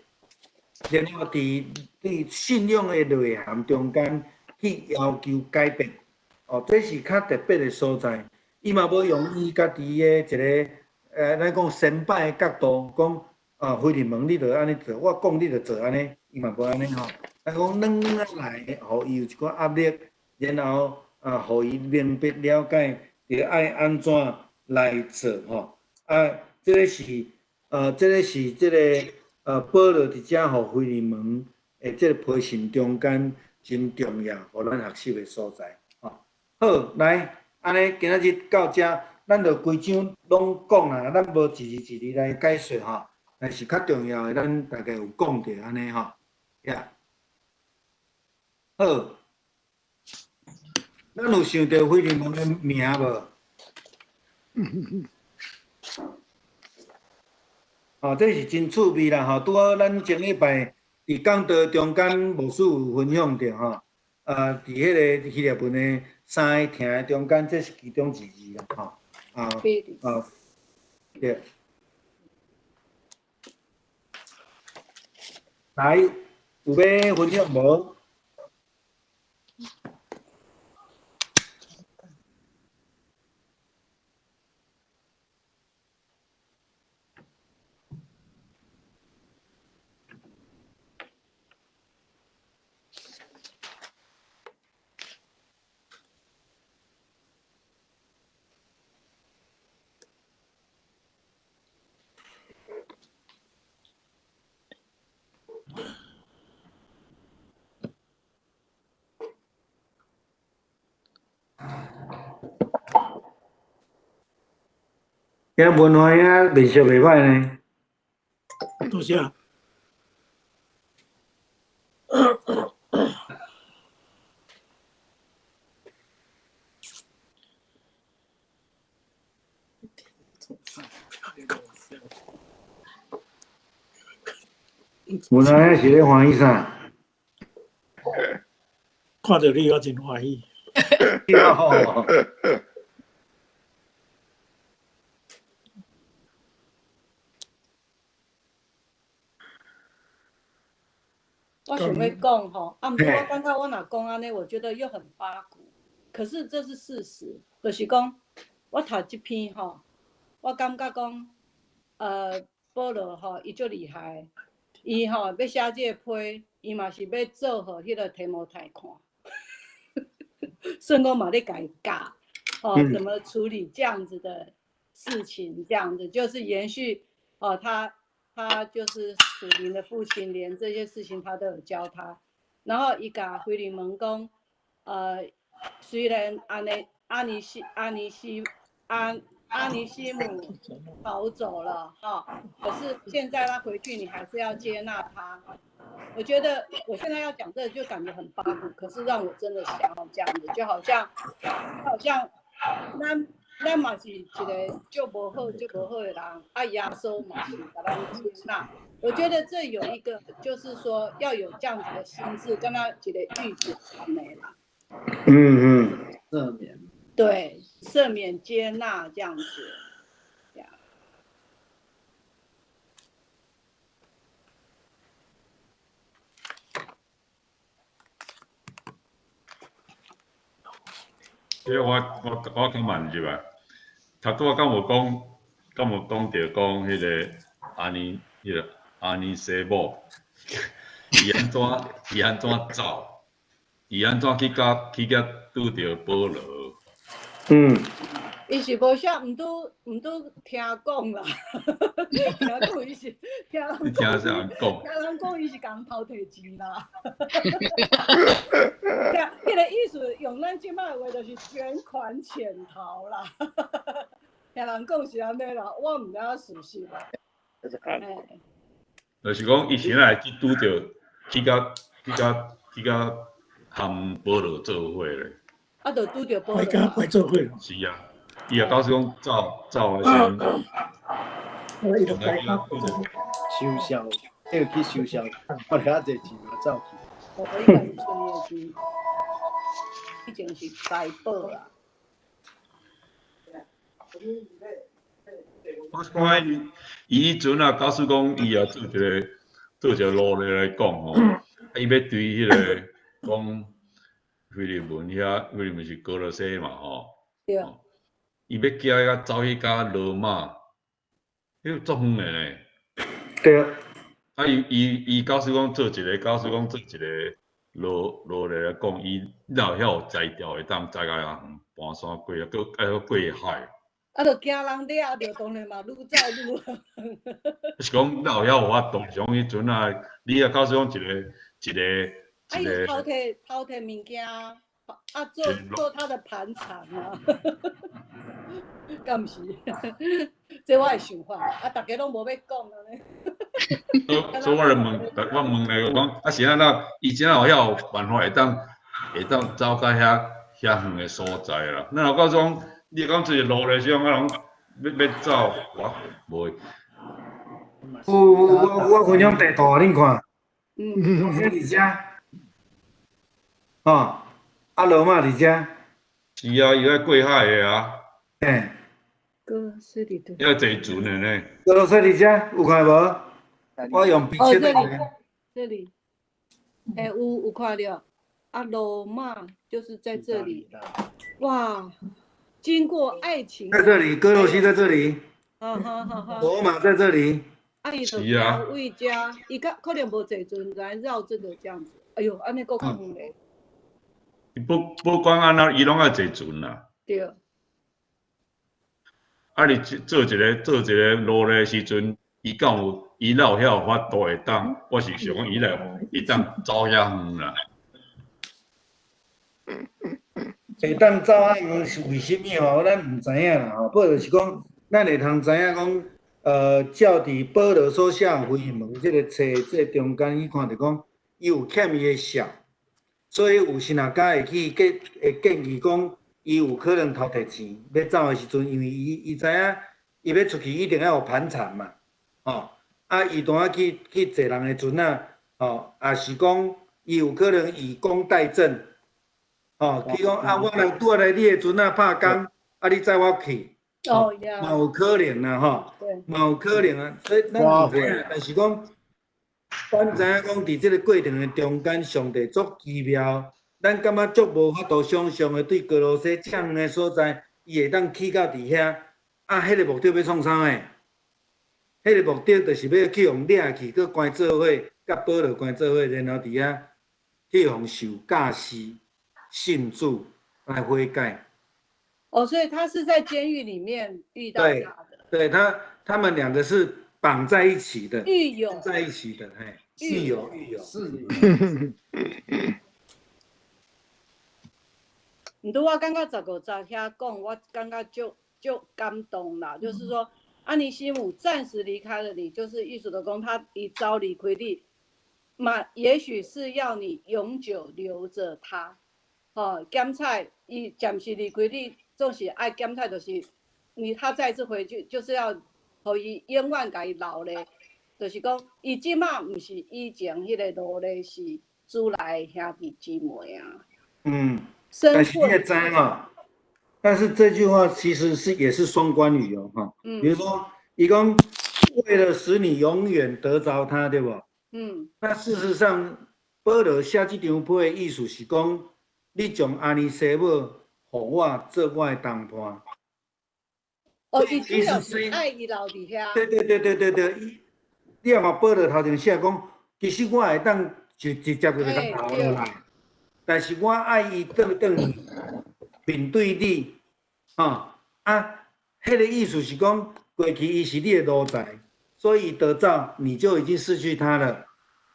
然後佇對信仰的內涵中間去要求改變，哦，這是較特別的所在。伊嘛無用伊家己的一个，咱講先輩的角度講，啊，腓利門你著按呢做，我講你著做按呢，伊嘛無按呢吼。咱講軟軟仔來，予伊有一寡壓力，然後啊，予伊明白了解，著愛按怎來做吼。啊，這个是這个保羅佇遮予腓利門的這个批信中間真重要，予咱學習的所在。吼，好，來，按呢今仔日到遮，咱就規章攏講啦，咱無一字一字來解說吼。但是较重要的，咱大概有讲著按呢吼，呀，好，咱有想著腓利门的名无？哦，这是真趣味啦吼！拄好咱前礼拜伫讲道中间，牧师有分享著吼，伫彼个希腊文的三个听的中间，这是其中一字啦吼，啊啊，对。来，有欲分享无？遐文化遐面色袂歹呢。多谢。文化遐是咧欢喜啥？看著你，我真欢喜。我想欲讲吼，啊，毋过我感觉我若讲按呢，我觉得又很八股。可是这是事实，就是讲我读这篇吼，我感觉讲，保罗吼，伊足厉害，伊吼欲写这个批，伊嘛是欲做予彼个提摩太看，算讲嘛咧共伊教，哦，怎么处理这样子的事情，这样子就是延续，哦，他就是属灵的父亲，连这些事情他都有教他。然后伊共腓利门讲，虽然阿尼阿尼西阿尼西阿阿尼西姆逃走了哈，可是现在他回去，你还是要接纳他。我觉得我现在要讲这个就感觉很八股，可是让我真的想要这样子，就好像好像咱嘛是一个足无好、足无好的人，啊，耶稣嘛是共咱接纳。我觉得这有一个，就是说要有这样子的心智，敢若一个预警的啦。嗯嗯。赦免。对，赦免、接纳这样子。这我较慢入来。头拄仔敢有讲，敢有讲著讲彼个阿尼，彼个阿尼西母，伊按怎伊按怎走？伊按怎去共拄著保罗？嗯。伊是无啥，毋拄毋拄听讲啦，听讲伊是听人讲，听人讲，听人讲伊是共偷提钱啦。对，彼个意思用咱这摆的话就是卷款潜逃啦。听人讲是按呢啦，我毋知影事实啦。就是讲，伊先来去拄著，去共和保罗做伙咧。啊，就拄著保罗。快做伙咯。是啊。伊也假使讲走走的时阵，我伊就改较收销，这个去收销，我遐济钱嘛走去。我伊家己存的钱，以前是财宝啦。我看伊，伊彼阵啊，假使讲伊也做一个努力来讲吼，伊欲对彼个讲腓利门遐，腓利门是歌罗西嘛吼。对。伊欲寄遐走去共罗马，彼足远的呢。对。啊，伊假使讲做一个，假使讲做一个罗罗来讲，伊若有遐有才调，会当才共遐远搬山过啊，阁爱阁过海。啊，就惊人掠著，当然嘛，愈走愈远。是讲若有遐有法度，是讲彼阵啊，你若假使讲一个一个一个。啊，伊偷提物件，啊，做做他的盘缠啊。敢毋是？這我的想法，啊，逐家攏無欲講按呢。所以我就問，我問你講，啊是按怎？伊怎有遐有辦法會當走到遐遐遠的所在啦？咱若講，你講這個路咧，是講啊，攏欲走，我無。有我分享地圖，恁看。嗯。這佇遮。哦，啊羅馬佇遮。是啊，伊愛過海的啊。嘿。歌羅西佇佗。要坐船的呢。歌羅西佇遮，有看無？我用筆切的。這裡。欸，有看著。啊，羅馬就是在這裡。哇，經過愛情。在這裡，歌羅西在這裡。好好好好。羅馬在這裡。啊，伊就為遮，伊較可能無坐船來繞這個這樣子。哎喲，按呢閣較遠咧。不管按怎，伊攏愛坐船啦。對。啊，你做一個路的時陣，伊敢有，伊哪有遐有法度會當？我是想講，伊來會當走遐遠啦。會當走遐遠是為啥物吼？咱毋知影啦吼。不過就是講，咱會通知影講，照佇保羅所寫的腓利門這个冊這個中間去看著講，伊有欠伊的數，所以有時若敢會去建會建議講，伊有可能偷摕錢欲走的時陣，因為伊知影，伊欲出去一定愛有盤纏嘛，吼，啊，伊當仔去坐人的船仔，吼，也是講伊有可能以工代賑，吼，去講啊，我來拄仔來你的船仔拍工，啊，你載我去，哦，嘛有可能啦，吼，嘛有可能啊，所以咱毋知影，但是講，咱知影講，佇這个過程的中間，上帝足奇妙，咱感覺足無法度想像的，對歌羅西遮遠的所在，伊會當去到佇遐，啊，彼个目的欲創啥的？彼个目的就是欲去予掠去，閣關做伙，佮保羅關做伙，然後佇遐去予受教示、信主來悔改。哦，所以他是在監獄裡面遇到他的。對，他們兩個是綁在一起的，獄友在一起的，嘿，獄友，獄友。是。毋過我感覺15節遐講，我感覺足感動啦。就是說，阿尼西姆暫時離開了你，就是意思就講，他伊走離開你，嘛，也許是要你永久留着他。吼，檢採伊暫時離開你，總是愛檢採，就是你他再次回去，就是要予伊永遠共伊留咧。就是講，伊這馬毋是以前彼個奴隸，是主內兄弟姊妹啊。嗯。但是你會知哦，但是這句話其實是也是雙關語哦，哈。比如說，伊講為了使你永遠得著他，對無？嗯。那事實上，保羅寫這張批的意思是講，你將阿尼西母予我做我的同伴。哦，伊主要是愛伊留佇遐。對對對對對對，你若看保羅頭前寫講，其實我會當就直接就共留落來。但是我愛伊轉轉去面對你，吼啊，彼個意思是講，過去伊是你的奴才，所以得走你就已經失去他了。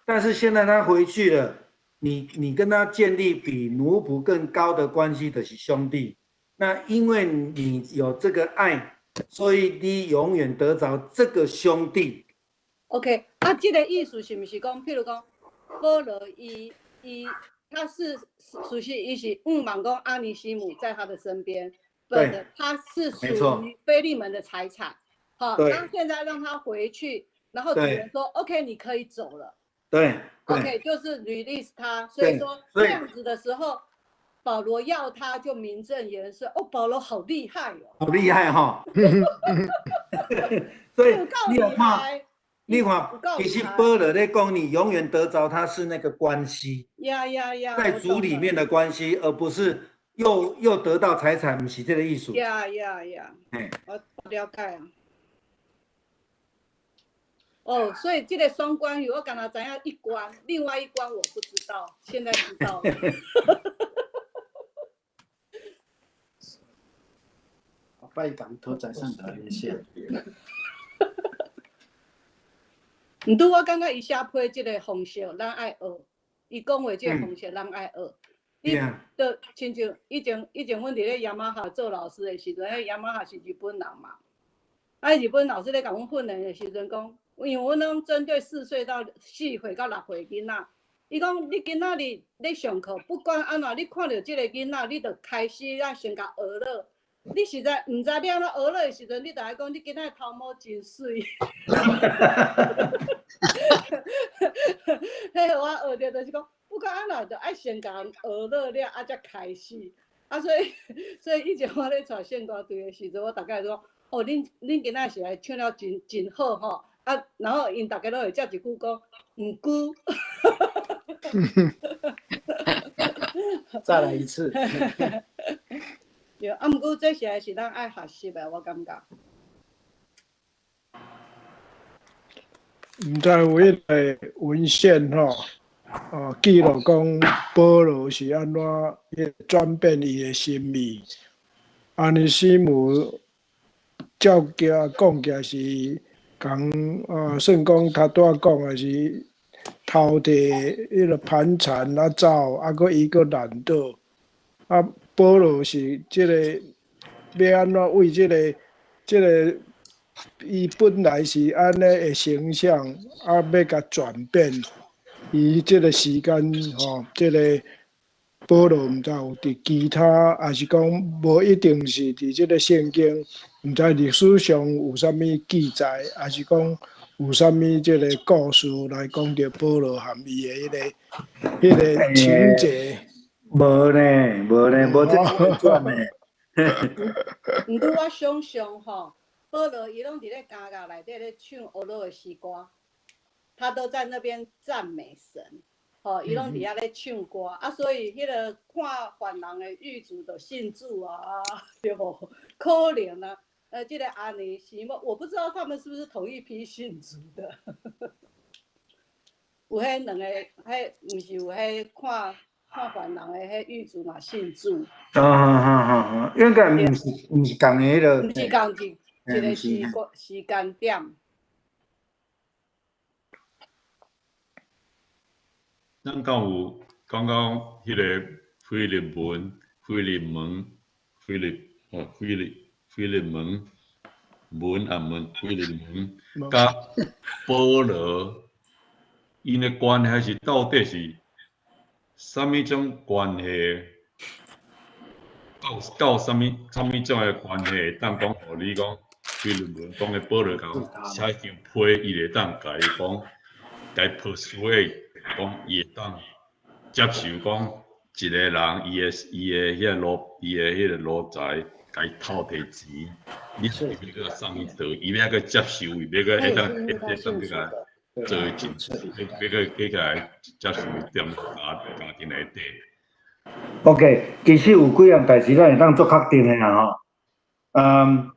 但是現在他回去了，你跟他建立比奴僕更高的關係的是兄弟。那因為你有這個愛，所以你永遠得著這個兄弟。 OK，啊，這個意思是毋是講，譬如講，保羅伊伊。他是屬實，伊是毋茫講阿尼西姆在他的身邊，對，他是屬於腓利門的財產。好，那現在讓他回去，然後主人說 OK，你可以走了。對，OK，就是 release 他。所以說這樣子的時候，保羅要他就名正言順。哦，保羅好厲害哦，好厲害哈。所以你有看。你看，其實保羅咧講，你永遠得著他是那個關係，呀呀呀，在主裡面的關係，而不是又得到財產，毋是這個意思。呀呀呀！我了解啊。哦，所以這個雙關語，我敢若知影一關，另外一關我不知道，現在知道了。後擺共討財產就免寫。毋拄我感覺伊寫批這个方式，咱愛學。伊講話這个方式，咱愛學。你就親像以前阮佇咧雅馬哈做老師的時陣，彼雅馬哈是日本人嘛。啊，日本老師咧共阮訓練的時陣講，因為阮攏針對4歲到6歲到6歲囡仔，伊講你今仔日咧上課，不管按怎，你看著這个囡仔，你就開始咱先共學了。你實在毋知欲按怎學了的時陣，你就愛講你今仔頭毛真媠。彼予我學著就是講，不管按怎，就愛先共學了了，啊才開始。啊，所以以前我咧帶聖歌隊的時陣，我逐概講，哦，恁今仔是來唱了真真好吼。啊，然後𪜶逐家攏會接一句講，毋過。再來一次。對，啊，毋過這實在是咱愛學習的，我感覺。毋知有彼个文獻吼，哦，記錄講保羅是按怎轉變伊的心意。阿尼西母照起講起來是共啊，算講較拄仔講的是偷摕彼个盤纏啊走，啊閣伊閣難倒，啊。保羅是這個欲按怎為這个這个，伊本來是按呢的形象，啊，欲共轉變，伊這个時間吼，這个保羅毋知有佇其他，抑是講無一定是佇這个聖經，毋知歷史上有啥物記載，抑是講有啥物這个故事來講著保羅和伊的彼个情節。無呢，無呢，無這個轉呢。毋過我想像吼，保羅伊攏佇咧監獄內底咧唱呵咾的詩歌，他都在那邊讚美神，吼，伊攏佇遐咧唱歌，啊，所以彼个看犯人的獄卒就信主啊，對無？可能啊，這个阿尼西母，我不知道他們是不是同一批信主的。有彼兩個，彼毋是有彼看。看犯人的彼獄卒嘛信主。啊啊啊啊！應該毋是仝個彼个。毋是仝一個時間點。咱敢有感覺彼个腓利門、腓利門、腓利哦腓利腓利門門啊門腓利門，佮保羅，𪜶的關係是到底是啥物種關係？到啥物種的關係會當講，予你講腓利門講的保羅共寫一張批，伊會當共伊講，共伊 persuade，講伊會當接受講一个人伊的彼个奴伊的彼个奴才共伊偷提錢，你是欲閣送伊倒，伊欲閣接受，伊欲閣會當會當去共做真，欲閣去共接受踮家庭內底。 OK，其實有幾項代誌咱會當做確定的啦吼。嗯，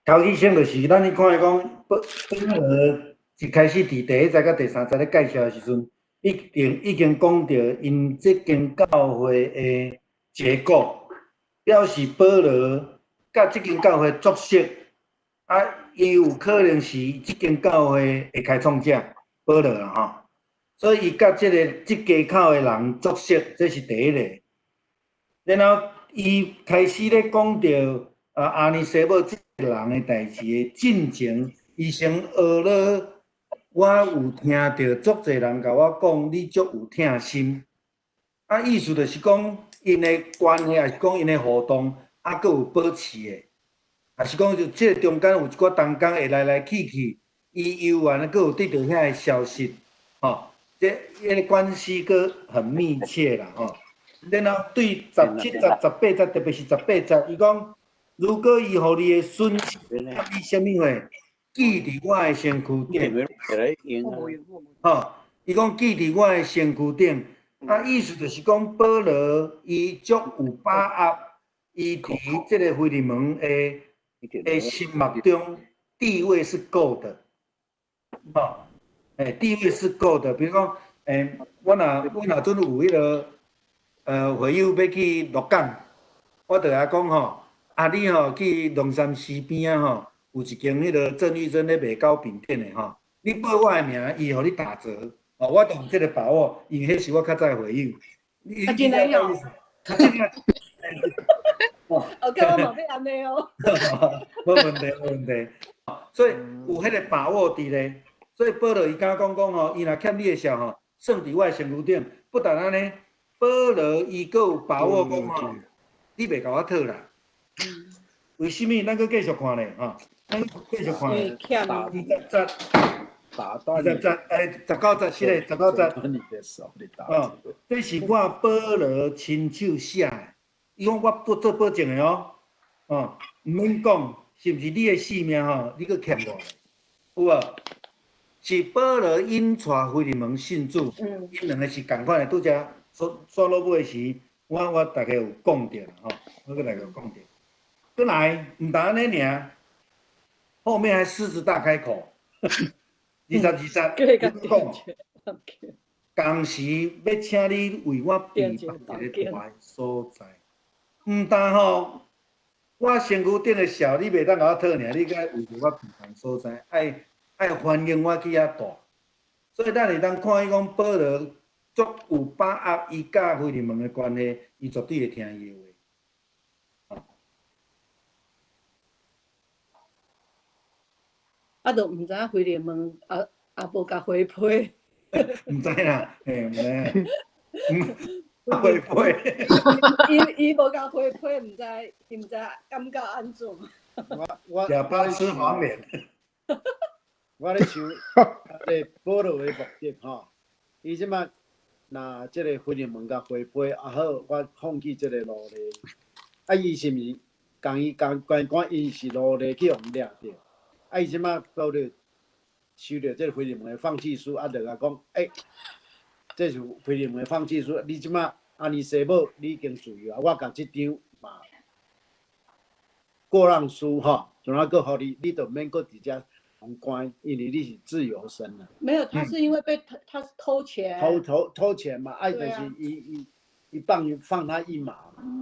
頭起先就是咱去看伊講，保羅一開始佇第一節佮第三節咧介紹的時陣，已經講著𪜶這間教會的結構，表示保羅佮這間教會作熟，啊，伊有可能是這間教會的開創者，保羅啦吼。所以伊佮這家口的人作熟，這是第一個。然後伊開始咧講著啊，阿尼西母這個人的代誌的進前，伊先學了，我有聽著足濟人共我講，你足有疼心。啊，意思就是講，𪜶的關係，抑是講𪜶的互動，猶閣有保持的，抑是講就這個中間有一寡同工會來來去去，伊猶原閣有得著遐个消息，吼，這彼个關係閣很密切啦，吼。然後對17節、18節，特別是18節，伊講：如果伊予你的損失，你啥物貨記佇我的身軀頂？吼，伊講記佇我的身軀頂，啊，意思就是講保羅伊足有把握，伊佇這个腓利門的心目中地位是夠的，吼，地位是夠的。比如講，阮若陣有彼个。會友欲去鹿港，我就共講吼，啊你吼去龍山寺邊仔吼，有一間彼个鄭玉珍咧賣糕餅店的吼，你報我的名，伊予你打折，哦，我就有這个把握，因為彼是我較早的會友。啊，真的哦。哦，我嘛欲按呢哦。無問題，無問題。所以有彼個把握佇咧，所以保羅伊敢講講吼，伊若欠你的數吼，算佇我的身軀頂。不但按呢，保羅伊閣有把握講吼，你袂共我討啦。為什物？咱閣繼續看咧，吼，咱繼續看咧。20節，20節，19節，是咧，19節。哦，這是我保羅親手寫的。伊講我不做保證的哦，哦，毋免講，是毋是你的性命吼？你閣欠我，有無？是保羅𪜶帶腓利門信主，𪜶兩个是仝款的。拄才煞落尾時，我大概有講著啦，吼，我閣大概有講著。閣來，毋但按呢爾，後面還獅子大開口，22節，伊講，同時欲請你為我備辦一个大的所在。毋但吼，我身軀頂的數你袂當共我討爾，你閣愛為著我備辦所在，愛歡迎我去遐住。所以咱會當看伊講保羅足有把握，伊佮腓利門的關係，伊絕對會聽伊的話。啊，都毋知影腓利門也無共回批。毋知啦，嘿，毋知影。回批。伊無共回批，毋知伊毋知感覺按怎。我啞巴吃黃連。我咧想，保羅的目的吼，伊這擺若這个腓利門共回批，啊好，我放棄這个奴隸，啊伊是毋是共伊共關關，伊是奴隸去予人掠著？啊伊這擺保羅收著這个腓利門的放棄書，啊就共講，這是腓利門的放棄書，你這擺阿尼西母，你已經自由啊，我共這張嘛過讓書吼，怎啊閣予你，你就免閣佇遮。關，因為你是自由身啊。沒有，他是因為被他他是偷錢。偷錢嘛，愛就是伊放他一馬。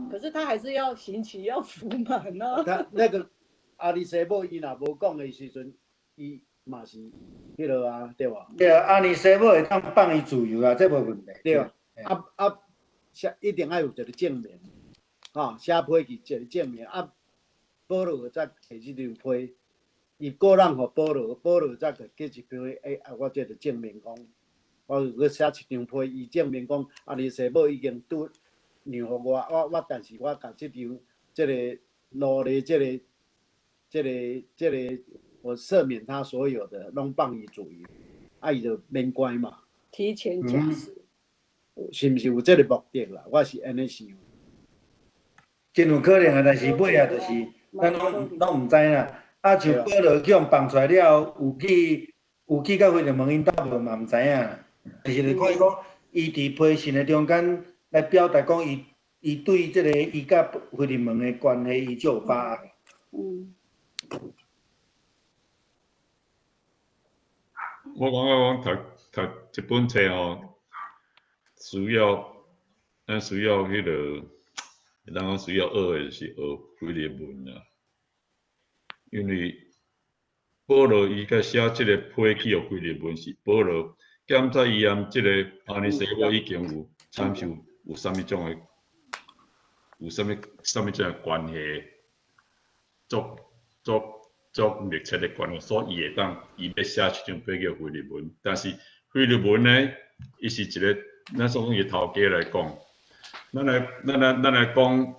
可是他還是要刑期要服滿啊。他那個阿尼西母伊若無講的時陣，伊嘛是彼落啊，對無？對啊，阿尼西母會當放伊自由啊，這無問題。對啊，啊寫一定愛有一個證明，吼，寫批去一個證明啊，保羅才提這張批。伊過讓予保羅，保羅才去寄一批，啊，我這就證明講，我有閣寫一張批，伊證明講，阿尼西母已經拄讓予我，我但是我共這張這个奴隸，這个，我赦免他所有的，攏放伊自由，啊，伊就免關嘛。提前假釋，是毋是有這个目的啦？我是按呢想。真有可能啊，但是尾仔就是咱攏毋知啦。啊，像保羅去予放出來了後，有去佮腓利門𪜶兜無嘛？毋知影。但是就看伊講，伊佇批信的中間來表達講，伊對這个伊佮腓利門的關係，伊足有把握。我感覺講讀這本冊吼，需要咱需要彼个，咱講需要學的就是學腓利門啦。因為保羅伊佮寫這个批去予腓利門是保羅檢查伊諳這个阿尼西母已經有參像有啥物種的，有啥物種的關係，足密切的關係，所以伊會當伊欲寫這張批去予腓利門，但是腓利門呢，伊是一个咱所講伊頭家來講，咱來講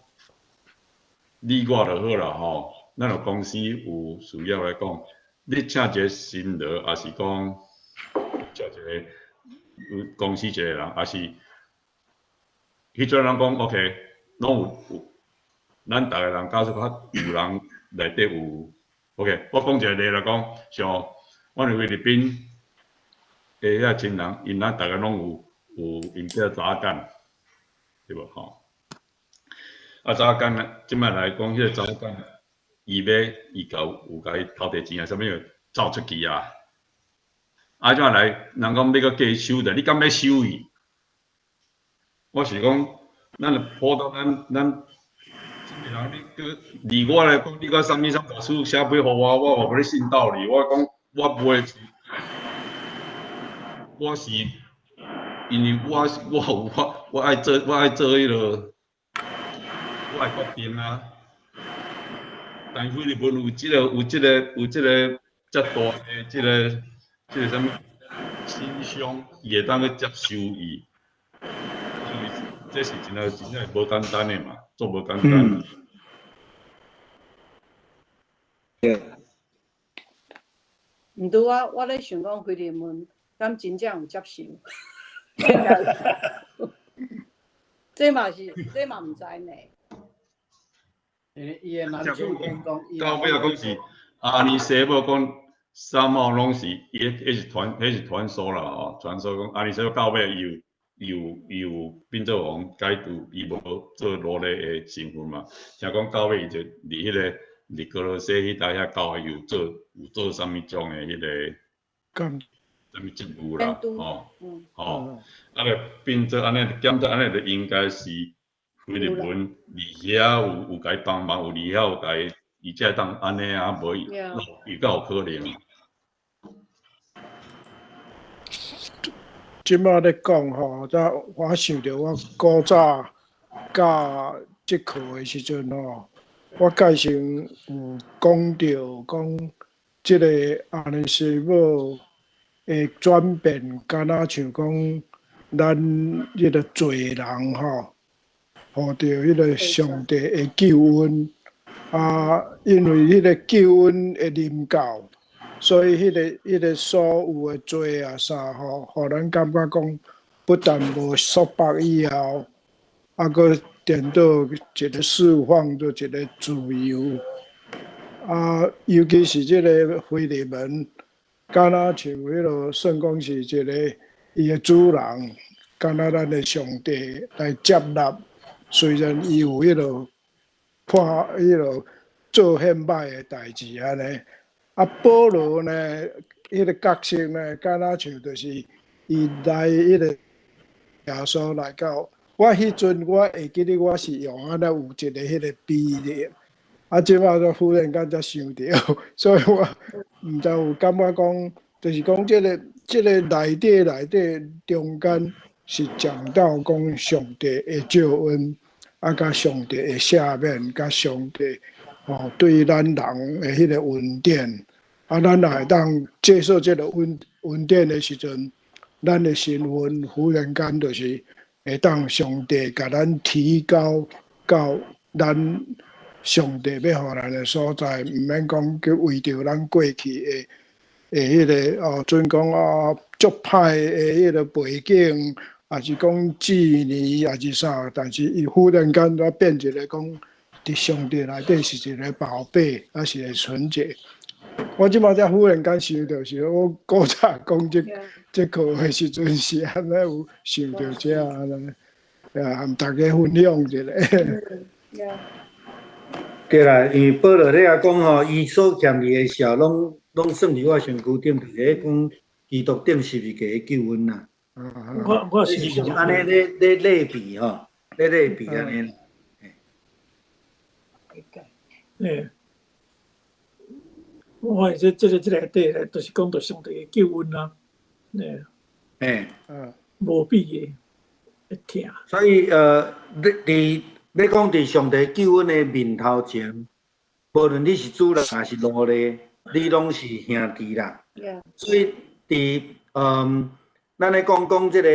你我就好啦吼。咱有公司有需要來講，你請一個新人，抑是講請一個有公司一個人，抑是彼陣人講 OK，攏有，咱逐個人假使較有人內底有 OK，我講一個例來講，像阮菲律賓的遐親人，𪜶咱逐个攏有𪜶叫查干，對無吼？啊，查干這擺來講，彼个查干。伊欲伊有共伊偷摕錢啊，啥物走出去啊？啊，怎來人講欲閣繼收的，你敢欲收伊？我是講，咱普通咱啥物人，你閣離我來講，你閣啥物啥牧師寫批予我，我嘛無咧信道理。我講我袂是，我是因為我愛做我愛做彼個，我愛決定啊。但腓利門有這個遮大的這個啥物心胸，伊會當去接受伊，所以這是真正真正無簡單的嘛，做無簡單。對。毋拄我我咧想講腓利門敢真正有接受？這嘛是，這嘛毋知呢。伊的男主人講，到尾仔講是阿尼西母講，三號攏是伊，彼是傳，彼是傳說啦吼，傳說講阿尼西母到尾伊有伊有伊有變做予人解除，伊無做奴隸的身份嘛。聽講到尾伊就佇彼個佇歌羅西彼搭遐教會有做有做啥物種的彼個，啥物職務啦，吼，吼，啊，就變做按呢，減做按呢，就應該是腓利門佇遐有有共伊幫忙，有佇遐有共伊，伊才會當按呢啊，無伊伊較有可能。這擺咧講吼，才我想著我古早教這課的時陣吼，我介紹有講著講這個阿尼西母的轉變，敢若像講咱彼個罪人吼，予著彼個上帝的救恩啊，因為彼個救恩的臨到，所以彼個所有的罪啊啥吼，予咱感覺講不但無束縛以後，啊，閣顛倒一個釋放，做一個自由。啊，尤其是這個腓利門，敢若像彼個算講是一個伊的主人，敢若咱的上帝來接納，雖然伊有彼個破彼個做獻歹的代誌按呢。啊，保羅呢，彼個角色呢，敢若像就是伊來彼個耶穌來到，我彼陣我會記得我是用按呢有一個彼個比喻，啊，這擺才忽然間才想著，所以我毋知有感覺講，就是講這個內底中間是講到講上帝的救恩，啊，佮上帝的赦免，佮上帝吼對咱人的彼個恩典，啊，咱若會當接受這個恩典的時陣，咱的身份忽然間就是會當上帝共咱提高到咱上帝欲予咱的所在，毋免講去為著咱過去的彼個哦，準講啊，足歹的彼個背景，抑是講志年，抑是啥，但是伊忽然間就變一個講，佇上帝內底是一個寶貝，抑是個純潔。我這擺才忽然間想著是，我古早講這課的時陣是按呢有想著這按呢，啊，和大家分享一下。對啦，因為保羅咧遐講吼，伊所欠伊的數攏算佇我身軀頂，就是咧講基督釘十字架的救恩啦。我是按呢咧類比吼，咧類比按呢。欸，我這內底咧，就是講到上帝的救恩啦，欸，欸，無比的疼。所以你講佇上帝救恩的面頭前，無論你是主人還是奴隸，你攏是兄弟啦。所以佇咱咧講這個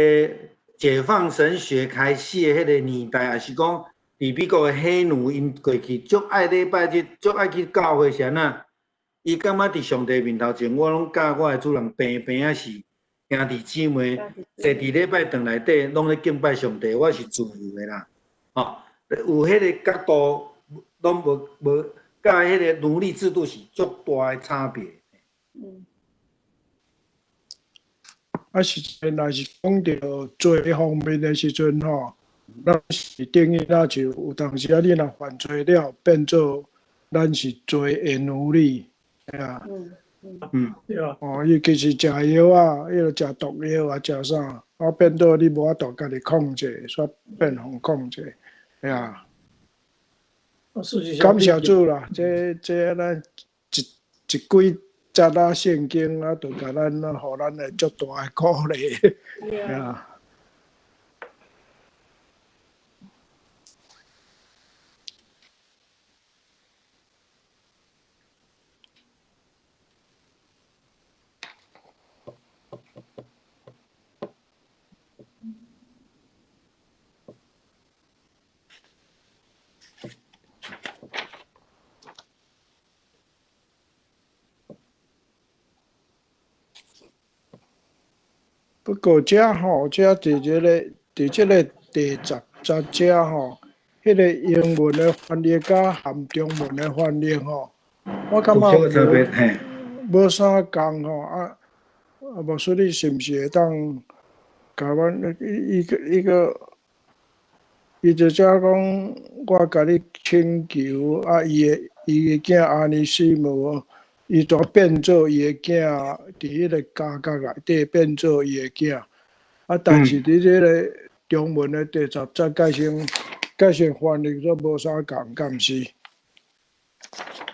解放神學開始的彼個年代，也是講佇美國的黑奴，𪜶過去足愛禮拜日，足愛去教會是按怎？伊感覺佇上帝面頭前，我攏佮我的主人平平仔是兄弟姊妹，坐佇禮拜堂內底攏咧敬拜上帝，我是自由的啦。吼，有彼個角度，攏無佮彼個奴隸制度是足大的差別。啊，實際若是講著罪方面的時陣吼，咱是等於若像有當時啊，你若犯罪了，變做咱是罪的奴隸，對啊。對啊。哦，伊其實食藥啊，彼個食毒藥啊，食啥，啊變做你無法度家己控制，煞變予控制，對啊。感謝主啦，這咱一幾節啊聖經啊，就共咱啊，予咱會足大的鼓勵，對啊。过遮吼，遮伫这个第十节遮吼，彼个英文的翻译佮含中文的翻译吼，我感觉无啥仝吼啊啊！牧师你是毋是会当共阮一个一个，伊就遮讲，我共你请求啊，伊的囝阿尼西母，伊就变做伊的囝，伫彼个家国内底变做伊的囝。啊，但是伫这个中文的第十节改成改成翻译做无啥仝，敢毋是？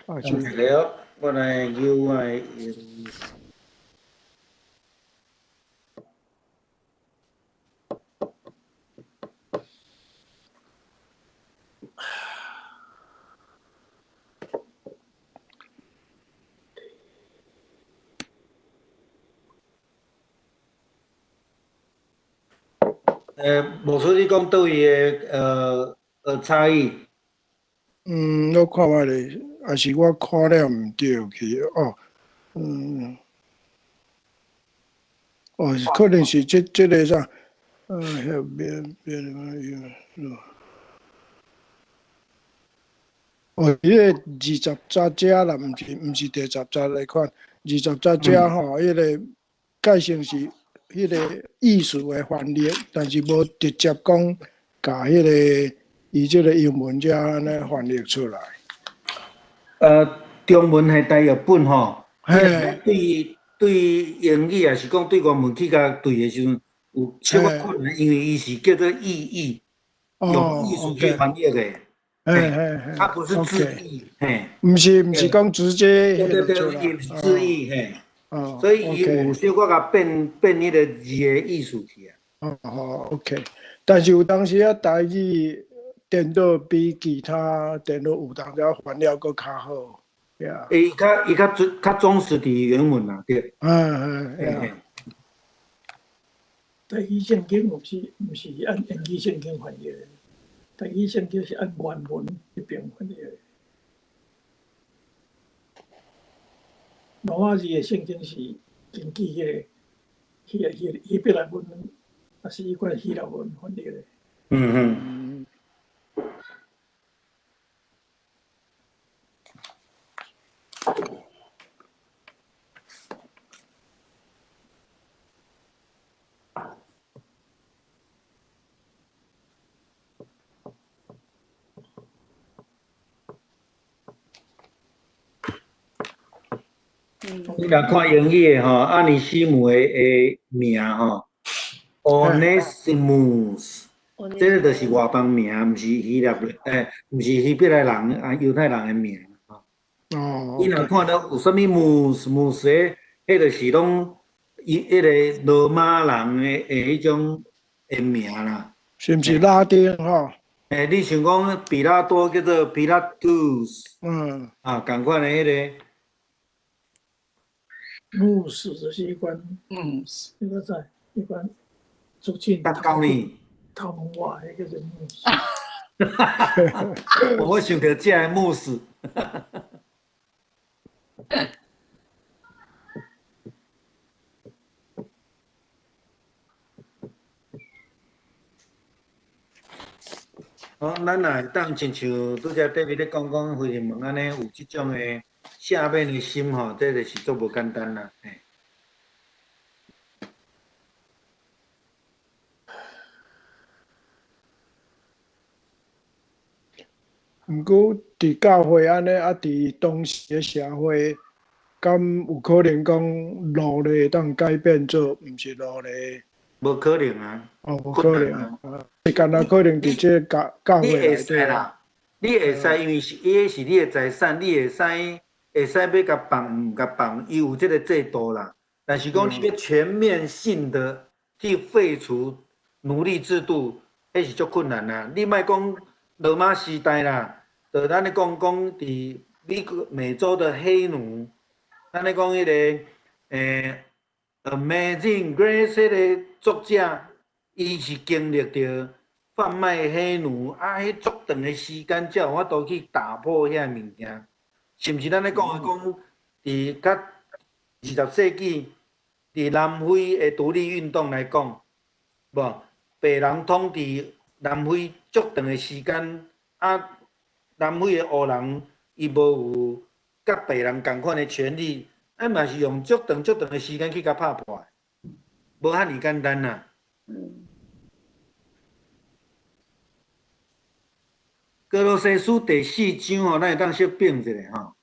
啊是。了，我来叫我的。牧师，你讲佗位的差异？嗯，我看觅咧，抑是我看了毋对去哦。嗯，哦，可能是这个啥？遐边边哦，彼个二十节啦，毋是第十节来看，二十节吼，彼个改成是。彼个意思的翻译，但是无直接讲，共彼个伊这个英文遮按呢翻译出来。中文的台译本吼，对英语也是讲对原文去共对的时阵，有小可困难，因为伊是叫做意译，用意思去翻译的。它不是字义，嘿。毋是讲直接。对对对，伊毋是字义，嘿。所以伊有小可共变变彼个字的意思去啊。哦好，OK。但是有当时啊，台语电脑比其他电脑有当时翻了阁较好，呀。伊较忠实伫原文啦，对。嗯。台语圣经毋是按英语圣经翻译的，台语圣经是按原文彼边翻译的。罗马字的圣经是根据彼个希伯来文，抑是彼款希腊文翻译的。你若看英语的吼，阿尼西姆的名吼，Onesimus，这个就是外邦名，毋是希腊，毋是希伯来人啊，犹太人的名。哦。你若看到有啥物 mus mus 的，彼就是拢伊彼个罗马人的彼种的名啦。是毋是拉丁吼？你像讲彼拉多叫做 Pilatus，啊，仝款的彼个。牧师就是彼款，你个知？彼款族亲。达高呢？头毛活的叫做牧师。我想著这个牧师。好，咱若会当亲像拄才底面咧讲讲，腓利门按呢有这种的赦免的心吼，这就是足无简单啦。嘿。毋过，伫教会按呢，啊，伫当时的社会，敢有可能讲奴隶会当改变做毋是奴隶？无可能啊！哦，无可能啊！是敢若可能伫这教会你会使啦，你会使，因为是伊是你的财产，你会使欲共放毋共放，伊有这个制度啦。但是讲你欲全面性的去废除奴隶制度，彼是足困难啦。你莫讲罗马时代啦，就咱咧讲讲伫美国美洲的黑奴，咱咧讲彼个Amazing Grace 彼个作者，伊是经历著贩卖黑奴，啊，彼足长的时间才有法度去打破遐物件。是毋是咱咧讲的讲，伫较20世纪，伫南非的独立运动来讲，无白人统治南非足长的时间，啊，南非的黑人伊无有佮白人仝款的权利，啊嘛是用足长足长的时间去共拍破的，无遐尔简单啦。歌罗西书第四章吼，咱会当小变一下吼。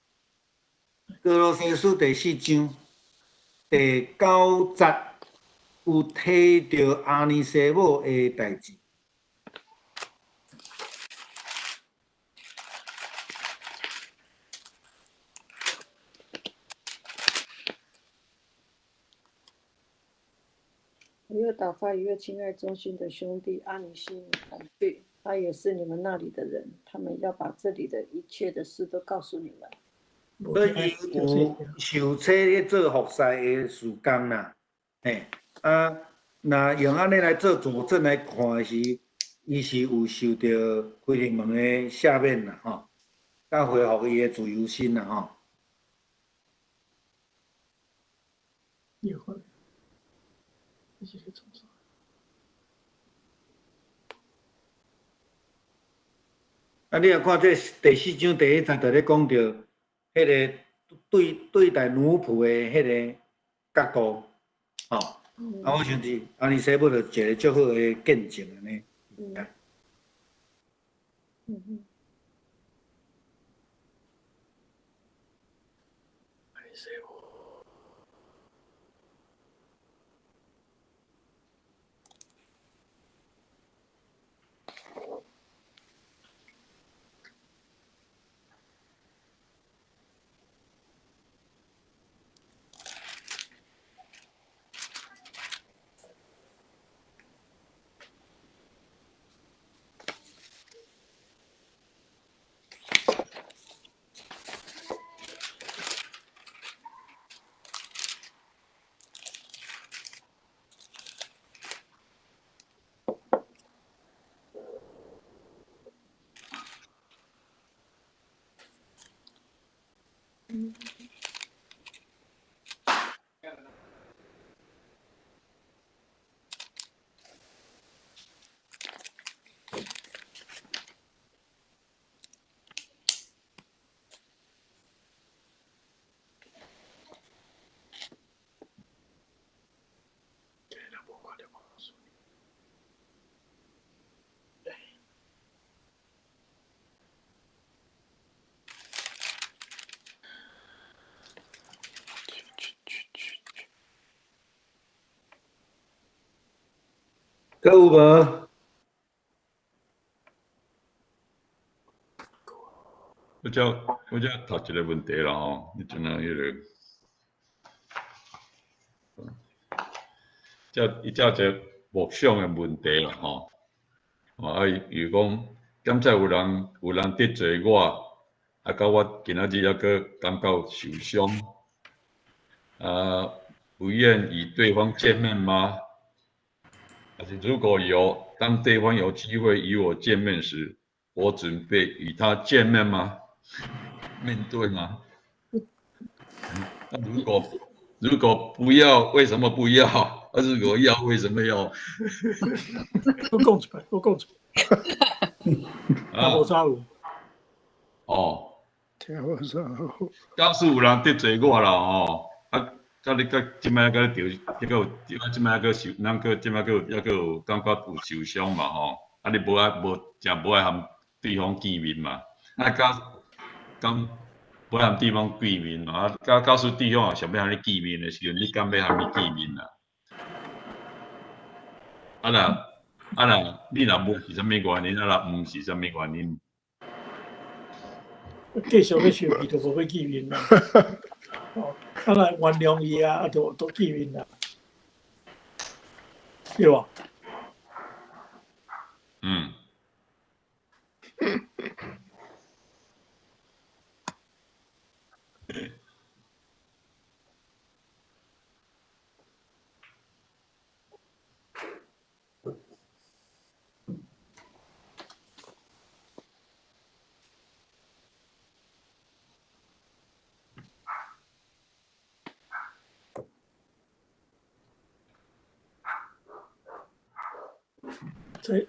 歌罗西书第四章第九节有提著阿尼西母的代志。我又打发一位亲爱忠心的兄弟阿尼西母同去，他也是你们那里的人，他们要把这里的一切的事都告诉你们。所以伊有受请咧做服侍的事工啦，嘿，啊，若用按呢来做佐证来看时，伊是有受著腓利门的赦免啦，吼，佮恢复伊的自由身啦，吼。啊，你若看这第四章第一节，就咧讲著彼个对待奴仆的彼个角度，吼。啊，我想是阿尼西母就一个足好的见证按呢。阁有无？我这读一个问题啦吼，你阵啊彼个，这伊这一个默想的问题啦吼，啊伊伊讲，敢才有人得罪我，啊，到我今仔日犹阁感觉受伤，啊，不愿与对方见面吗？但是如果有，当对方有机会与我见面时，我准备与他见面吗？面对吗？那如果不要，为什么不要？啊，如果要，为什么要？我讲出来，我讲出来。啊，无啥有。哦。听无啥有。假使有人得罪我啦，吼，啊，佮你佮这摆佮你著，这个有，这摆阁受，咱阁这摆阁有，犹阁有感觉有受伤嘛，吼，啊，你无爱无，诚无爱和对方见面嘛，啊，假讲无爱和对方见面嘛，啊，假使对方也想欲和你见面的时阵，你敢欲和伊见面啦？啊若你若无是啥物原因，啊若毋是啥物原因？继续欲生气，就无欲见面啦。哦，啊若原谅伊啊，啊就见面啦，对无？嗯。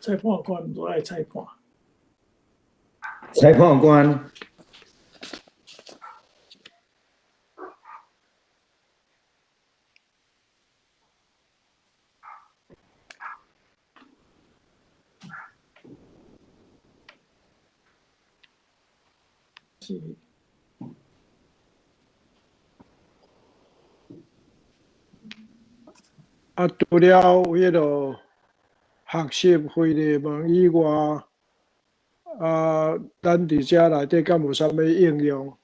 裁判官毋爱裁判。裁判官。是。啊，除了有彼个學習腓利門以外，啊，咱佇遮內底敢有啥物應用？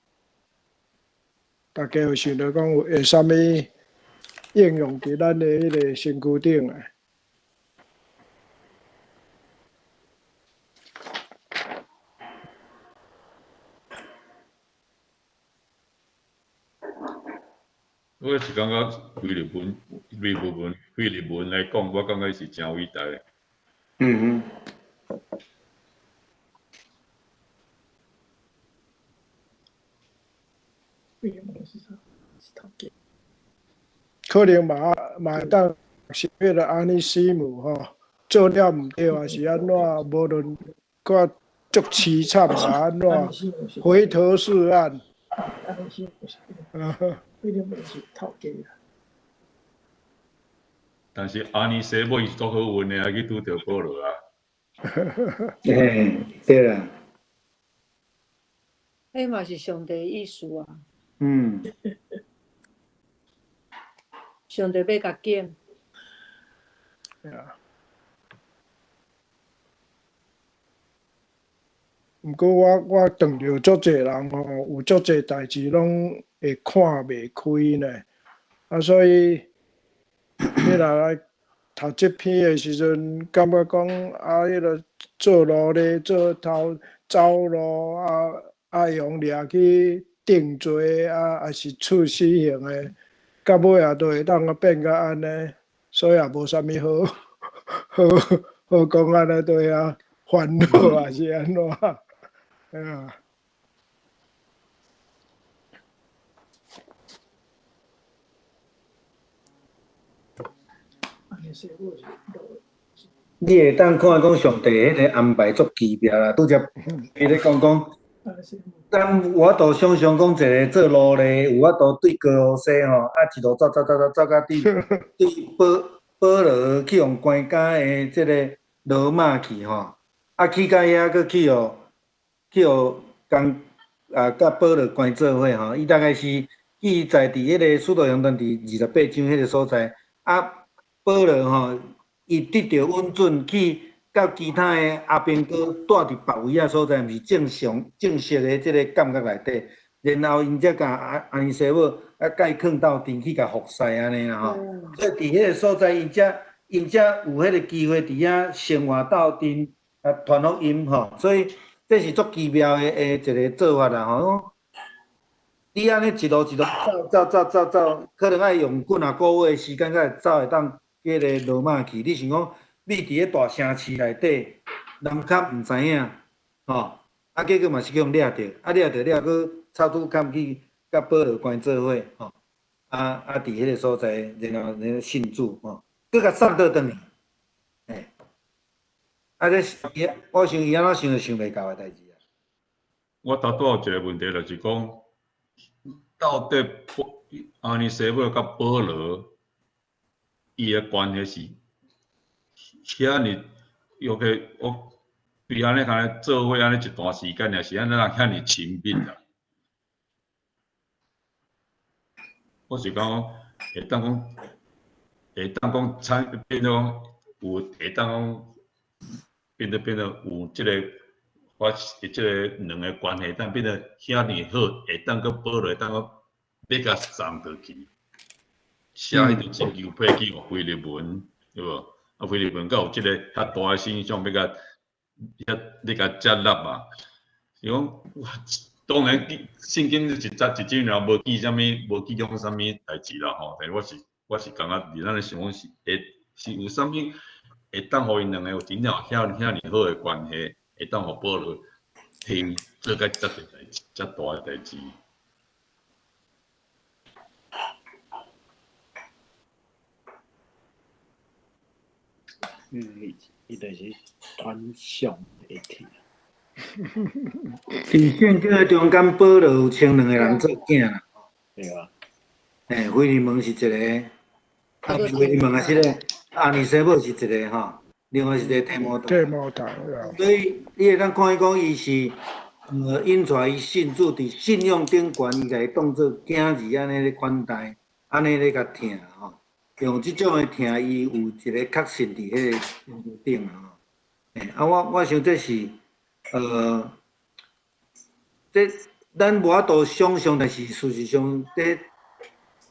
大家有想著講有會啥物應用佇咱的彼個身軀頂的？我是感覺腓利門來講，我感覺伊是誠偉大的。腓利門是啥？是頭家。可能嘛會當是彼個阿尼西姆吼，做了毋對，還是按怎？無論看足淒慘啊，按怎？回頭是岸。阿尼西姆是。腓利門是頭家啦。但是阿尼西母伊是足好運的，去拄著保羅啊。嘿，對啦。彼嘛是上帝的意思啊。上帝欲共揀。毋過我撞著足濟人吼，有足濟代誌攏會看袂開呢。啊，所以你若來讀這篇的時陣，感覺講啊，彼个做奴隸做偷走路啊，啊用掠去定罪啊，抑是處死刑的，到尾也都會當啊變甲按呢，所以也無啥物好好好講按呢對啊，煩惱抑是按怎？啊。你會當看講上帝彼个安排足奇妙啦，拄則伊咧講講，咱有法度想像講一个做奴隸，有法度對歌羅西吼，啊一路走走走走走到對對保羅去予關監的這个羅馬去吼，啊去到遐閣去予去予共啊佮保羅關做伙吼，伊大概是記載佇彼个使徒行傳佇28章彼个所在，啊保羅吼。伊得著允准去佮其他的阿兵哥蹛佇別位仔所在，毋是正常正式的這个監獄內底，然後𪜶才共阿尼西母啊共伊囥鬥陣去共服侍按呢啦吼。所以佇彼个所在，𪜶才有彼个機會佇遐生活鬥陣啊傳福音吼。所以這是足奇妙的一个做法啦吼。你按呢一路一路走走走走走，可能愛用幾若个月的時間才會走會當。彼个羅馬去，你想講，你佇咧大城市內底，人較毋知影，吼，啊，結果嘛是去予掠著，啊，掠著了，閣插拄坎去佮保羅關做伙，吼，啊啊，佇彼个所在，然後信主，吼，閣共送倒轉去，嘿，啊，這是我想伊按怎想都想袂到的代誌啊。我頭拄有一个問題，就是講，到底阿尼西母佮保羅？伊的關係是遐爾，尤其我對按呢按呢做伙按呢一段時間，也是按怎遐爾親密啦。我是講，會當講產變做講有會當講變做有這個我這个兩个關係，當變做遐爾好，會當閣保留，會當閣欲共送倒去。寫彼張請求批去予腓利門，對無？啊，腓利門閣有這个較大的信仰，欲共遐欲共接納嘛。是講，當然聖經一節一節爾無記啥物，無記講啥物代誌啦吼。但是我是感覺，佇咱咧想講是會是有啥物會當予𪜶兩个有真正有遐爾好的關係，會當予保羅提做甲遮濟代誌，遮大的代誌。嗯，伊就是傳上會去。佇聖經的中間，保羅有稱兩個人做囝啦。對啊。嘿，腓利門是一個，啊，腓利門也是個，阿尼西母是一個吼，另外是一個提摩太。提摩太。所以你會當看伊講，伊是引帶伊信主佇信仰頂懸，伊共伊當做囝兒按呢咧款待，按呢咧共疼吼。用這種的疼，伊有一個確信佇彼個心頂啊吼。啊，我想這是，這咱無法度想象，但是事實上，這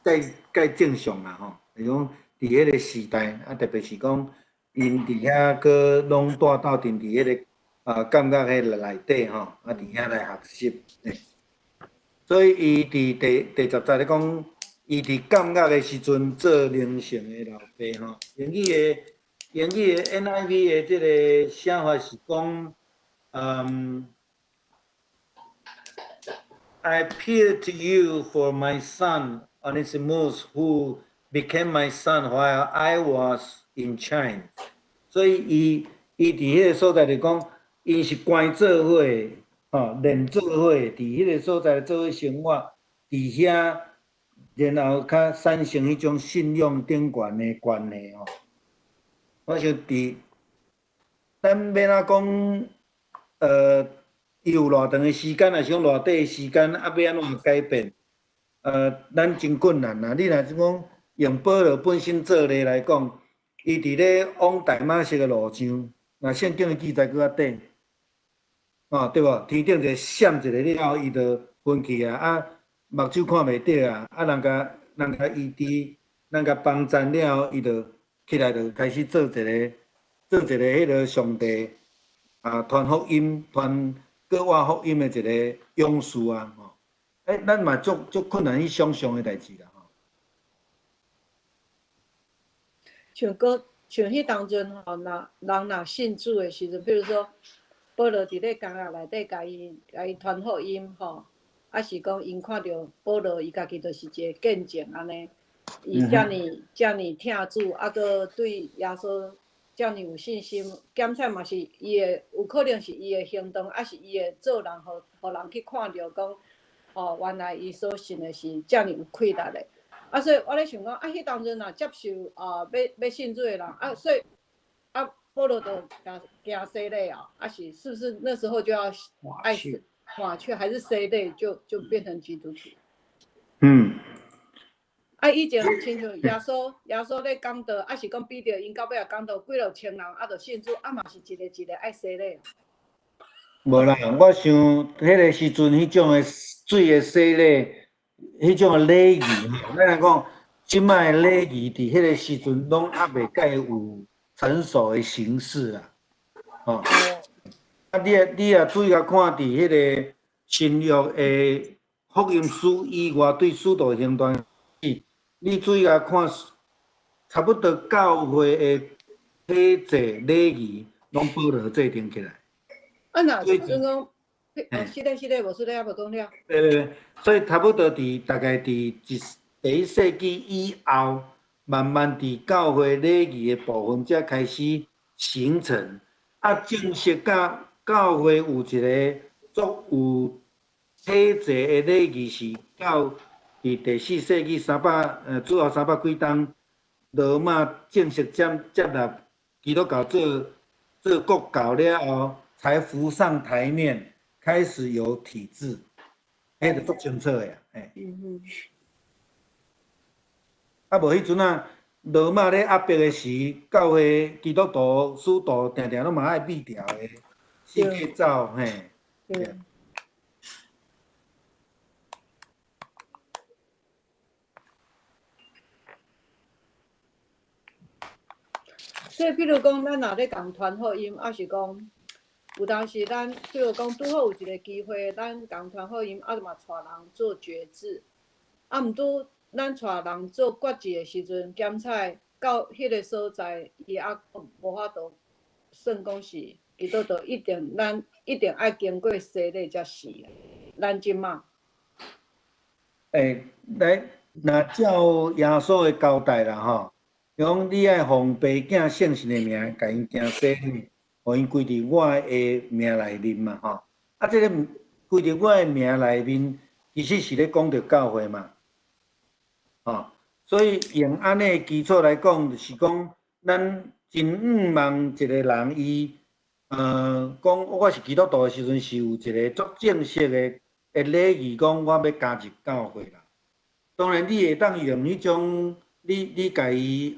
蓋蓋正常啦吼。是講佇彼個時代，啊，特別是講𪜶佇遐閣攏蹛鬥陣佇彼個啊監獄彼個內底吼，啊，佇遐來學習。所以伊佇第十節咧講。伊佇監獄的時陣做靈性的老爸吼，英語的 NIV 的這個寫法是講，I appeal to you for my son Onesimus, who became my son while I was in chains。所以伊佇彼個所在就講，𪜶是關做伙，吼，連做伙，佇彼個所在做伙生活，佇遐。然後較產生彼種信仰頂懸的關係吼。我想佇咱欲按怎講，伊有偌長的時間，抑是講偌短的時間，啊，欲按怎改變？咱真困難啊！你若是講用保羅本身做例來講，伊佇咧往大馬色的路上，若聖經的記載閣較短，哦，對無？天頂一個閃一下了後，伊就昏去啊！啊，目睭看袂著啊！啊，人共醫治，人共幫贊了後，伊就起來就開始做一個彼个上帝啊，傳福音、傳閣活福音的一個勇士啊！吼，欸，咱嘛足足困難去想象的代誌啦！吼。像閣像彼當陣吼，若人若信主的時陣，比如說保羅佇咧監獄內底，共伊傳福音吼。啊是講𪜶看著保羅，伊家己就是一個見證按呢，伊遮爾遮爾疼主，啊閣對耶穌遮爾有信心，檢採嘛是伊的，有可能是伊的行動，抑是伊的做人，予人去看著講，哦，原來伊所信的是遮爾有氣力的。啊，所以我咧想講，啊，彼當陣若接受啊，欲信主的人，啊，所以啊，保羅就行洗禮啊，啊是是不是那時候就要愛換去還是洗禮就變成基督徒？嗯。啊，以前親像耶穌咧講道，抑是講彼得𪜶到尾仔講道，幾落千人啊，就信主，啊嘛是一個一個愛洗禮。無啦，我想彼個時陣，彼種的水的洗禮，彼種的禮儀，咱來講，這擺的禮儀佇彼個時陣攏猶未蓋有成熟的形式啦，吼。啊，你也注意共看佇彼個新約的福音書以外，對使徒行傳，你注意共看，差不多教會的體制禮儀，攏保羅制定起來。啊，若是陣講，哦，是咧是咧，無說咧，猶無講了。對對對，所以差不多佇大概佇第一世紀以後，慢慢佇教會禮儀的部分才開始形成。啊，正式佮教會有一個足有體制的禮儀，是到佇第四世紀三百主後三百幾冬，羅馬正式接納基督教做國教了後，才浮上台面，開始有體制，彼就足清楚的啊，嘿。啊，無彼陣啊，羅馬咧壓迫的時，教會基督徒、使徒定定攏嘛愛避掉的，四界走，嘿。對。所以，比如講，咱若咧共傳福音，抑是講有當時咱，比如講拄好有一個機會，咱共傳福音，啊嘛帶人做決志，啊毋拄咱帶人做決志的時陣，檢採到彼個所在，伊猶無法度算講是基督徒，一定咱一定愛經過洗禮才是啊。咱這馬，欸，來，若照耶穌的交代啦，吼。伊讲你爱奉父囝圣神的名，共𪜶行洗礼，予𪜶归伫我的名内面嘛，吼。啊，这个归伫我的名内面，其实是咧讲著教会嘛，吼。所以用按呢基础来讲，就是讲咱真向望一个人，伊讲我是基督徒的时阵，是有一个足正式的礼仪，讲我欲加入教会啦。当然，你会当用彼种，你共伊劝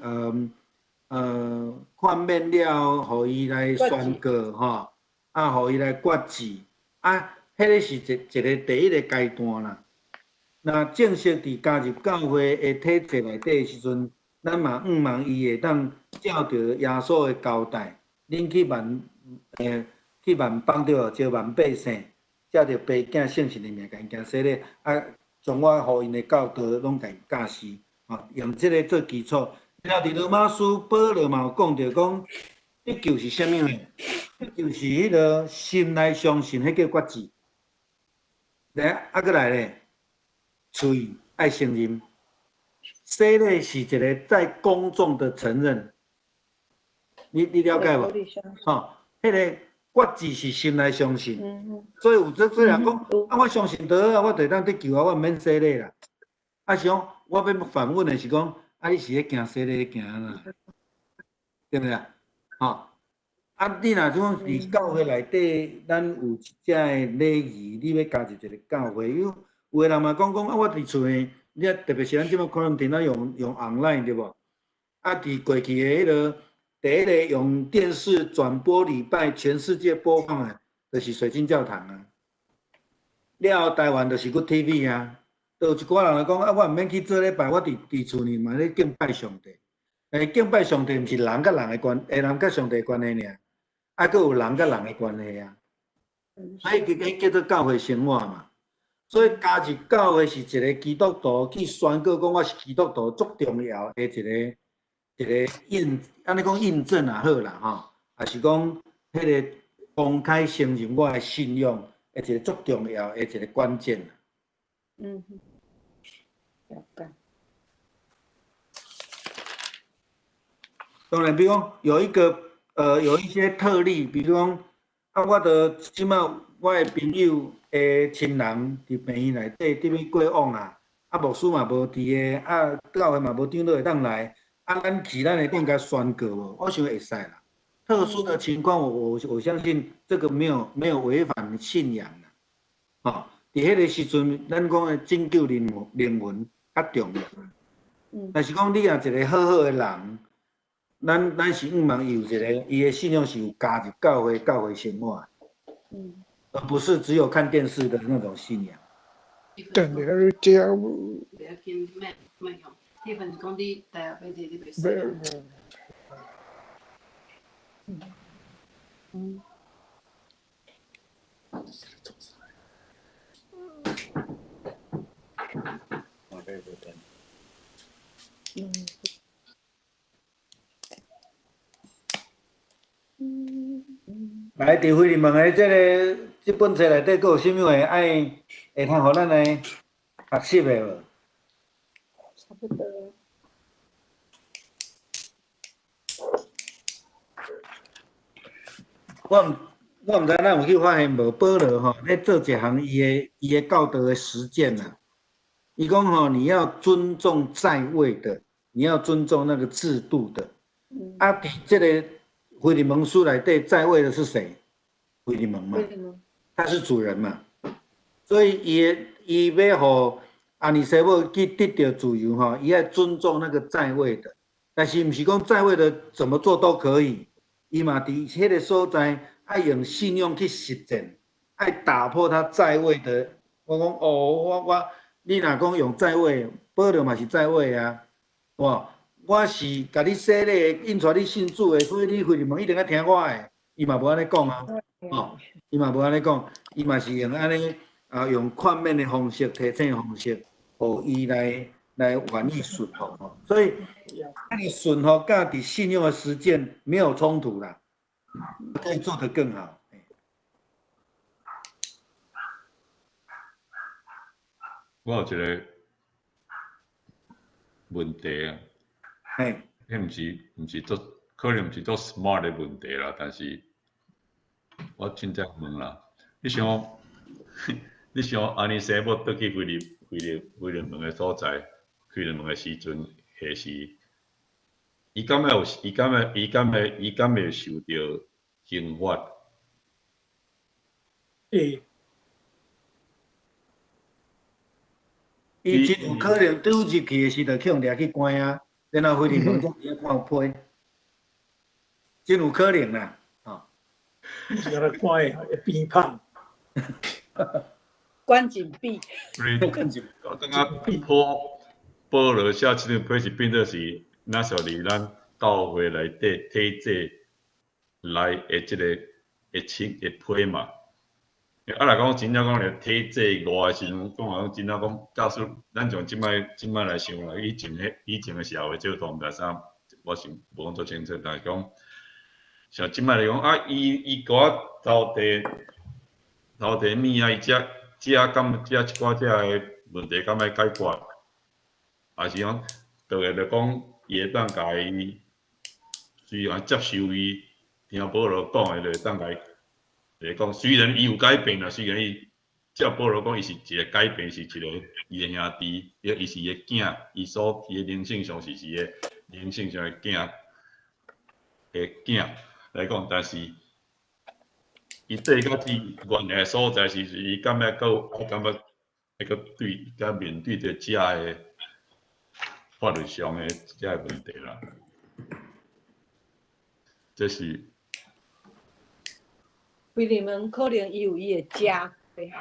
勉了，予伊来宣告吼，啊，予伊来决志，啊，彼个是一个第一个阶段啦。若正式伫加入教会的体制内底的时阵，咱嘛向望伊会当照著耶稣的交代，恁去万去万邦对无？招万百姓，照著父囝圣神的名，共𪜶行洗礼，啊，将我予𪜶的教导拢共𪜶教示，吼，用这个做基础。了伫罗马书保罗嘛有讲著讲，得救是啥物呢？得救是彼个心内相信，彼叫决志。来，啊，阁来咧，喙爱承认，洗礼是一个在公众的承认，你了解无？吼，彼个决志是心内相信，所以有这人讲，啊，我相信就好啊，我就会当得救啊，我毋免洗礼啦。啊，是讲我欲反问的是讲，啊，你是咧行洗礼，咧行按怎？对毋对？吼，啊，你若讲伫教会内底，咱有这个礼仪，你欲加入一个教会，有有的人嘛讲讲啊，我伫厝里，你啊特别是咱这摆可能电脑用 online 对无？啊，伫过去的彼个第一个用电视转播礼拜，全世界播放的，就是水晶教堂啊。了后台湾就是 Good TV 啊，就有一寡人来讲啊，我毋免去做礼拜，我伫厝里嘛咧敬拜上帝。敬拜上帝毋是人佮人的关，人佮上帝关系尔，啊，阁有人佮人的关系啊。所以伊叫做教会生活嘛。所以加入教会是一个基督徒去宣告讲我是基督徒足重要的一个印，按呢讲印证也好啦吼，也是讲彼个公开承认我的信仰的一个足重要的一个关键。嗯，了解。当然，比如讲有一个有一些特例，比如讲啊，我著这摆我的朋友的亲人伫病院内底，伫咧过往啊，啊牧师嘛无伫个，啊教会嘛无长老会当来，啊咱去咱会当共宣告无？我想会使啦。特殊的情况，我相信这个没有违反信仰啦。吼，伫彼个时阵，咱讲的拯救灵魂较重要。但是讲你若一个好好的人，咱是向望伊有一个，伊的信仰是有加入教会教会生活，而不是只有看电视的那种信仰。等下你食。袂要紧，免免用。彼份是讲你大学买这，你袂使。来，伫腓利门的这本册内底，阁有啥物话爱会通予咱来学习的无？差不多。我毋知咱有去发现无？保罗吼咧做一项伊的教导的实践啊。伊讲吼，你要尊重在位的，你要尊重那个制度的。啊，伫这个腓利门书内底在位的是谁？腓利门嘛，他是主人嘛，所以伊欲予阿尼西母去得著自由吼，伊爱尊重那个在位的，但是毋是讲在位的怎么做都可以，伊嘛伫彼个所在爱用信仰去实践，爱打破他在位的。我讲哦，我你若讲用在位，保罗嘛是在位啊，哇，我是共你洗礼，引带你信主的，所以你腓利门一定爱听我的，伊嘛无按呢讲啊，哦，伊嘛无按呢讲，伊嘛是用按呢啊，用劝勉的方式、提醒的方式，予伊来愿意顺服吼。所以，你顺服佮伫信仰的实践没有冲突啦，可以做得更好。我有一个问题啊。嘿。彼毋是足，可能毋是足 smart 的問題啦，但是我凊彩問啦，你想阿尼西母倒去腓利門的所在，腓利門的時陣，彼時，伊敢會受著刑罰？會。伊真有可能拄入去的時，就去予掠去關啊，然後腓利門才佇遐看批，真有可能啦，吼。是共伊關的，會變胖。關禁閉。我感覺保羅寫這張批是變做是，若屬佇咱教會內底體制內的這個會穿會批嘛。啊，若講真正講咧體制外的時陣，講講真正講，假使咱從這擺來想啦，以前的社會制度毋知啥，我是無講足清楚，但是講像這擺來講啊，伊共我偷提物啊，伊這這敢這一寡這个問題敢欲解決？還是講，當然就講，伊會當共伊，雖然接受伊，聽保羅講的，就會當共伊。就是講，雖然伊有改變啦，雖然伊照保羅講，伊是一個改變，是一個伊的兄弟，伊是伊的囝，伊的靈性上是伊的靈性上的囝來講，但是伊對到佇原來的所在時，伊敢欲閣有感覺，會閣對佮面對著遮个法律上的遮个問題啦。這是。腓利門可能伊有伊的家規，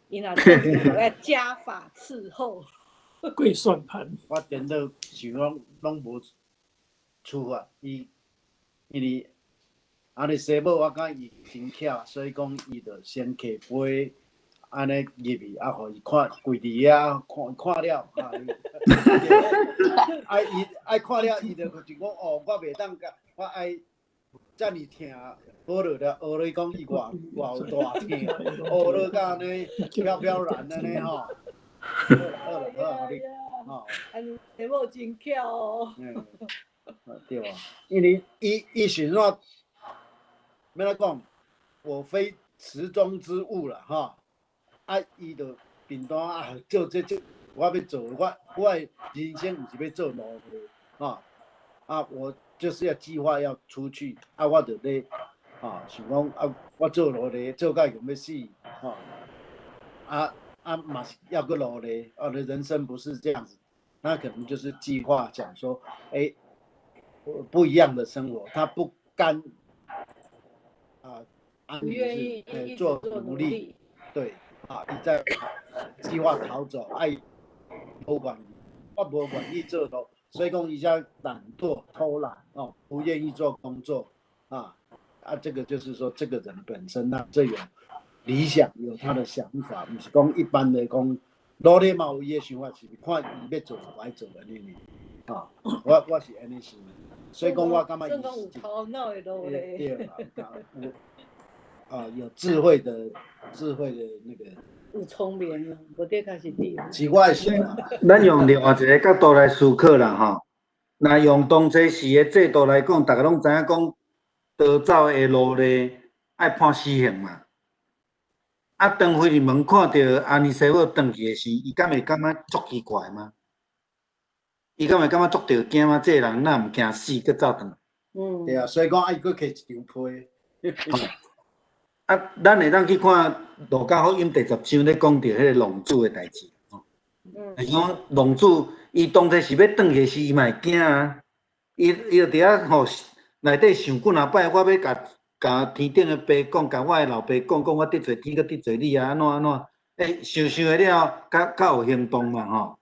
伊若做愛家法伺候。過算盤。我顛倒想講，攏無處罰伊，因為阿尼西母我感覺伊真巧，所以講伊就先提批按呢入去，啊，予伊看跪佇遐看看了，啊，啊伊愛看了，伊就就講哦，我袂當共，我愛遮爾疼。保羅了，學你講伊偌偌有大疼，學你甲按呢飄飄然按呢吼。好啦好啦好，予你吼。阿尼西母真巧哦。嗯，對啊，因為伊是怎，欲按怎講？我非池中之物啦，吼。啊，伊就貧惰啊，做這這，我欲做，我的人生毋是欲做奴隸，吼。啊，我就是要計劃要出去，啊，我就咧。啊，想講啊，我做奴隸做甲欲死，吼，啊啊嘛是猶閣奴隸，我的人生不是這樣子，那可能就是計劃講說，欸，不一樣的生活，他不甘啊，不願意做奴隸，對，啊，伊在計劃逃走，愛無願意，我無願意做奴，所以講伊才懶惰偷懶哦，不願意做工作啊。啊，這個就是說，這個人本身他最有理想，有他的想法，毋是講一般的講，努力嘛有伊的想法，是看伊欲做無愛做按呢爾，啊，我是按呢想，所以講我感覺伊是有頭腦的努力，對啊，有啊，有智慧的那個，有聰明啊，無得較是對。是我的想法。咱用另外一個角度來思考啦，吼，若用當初時的制度來講，逐个攏知影講。逃走的奴隸愛判死刑嘛？啊，當腓利門看著阿尼西母轉去的時，伊敢會感覺足奇怪嗎？伊敢會感覺足著驚嗎？這个人若毋驚死，閣走轉來？嗯。對啊，所以講愛閣提一張批。啊，咱會當去看路加福音第10章咧講著彼个浪子的代誌。就是講浪子，伊當初是欲轉去時，伊嘛會驚啊。伊就佇遐吼。內底想幾若擺，我欲共天頂的爸講，共我的老爸講，講我得罪天，閣得罪你啊，按怎按怎？欸，想想的了，較有行動嘛吼。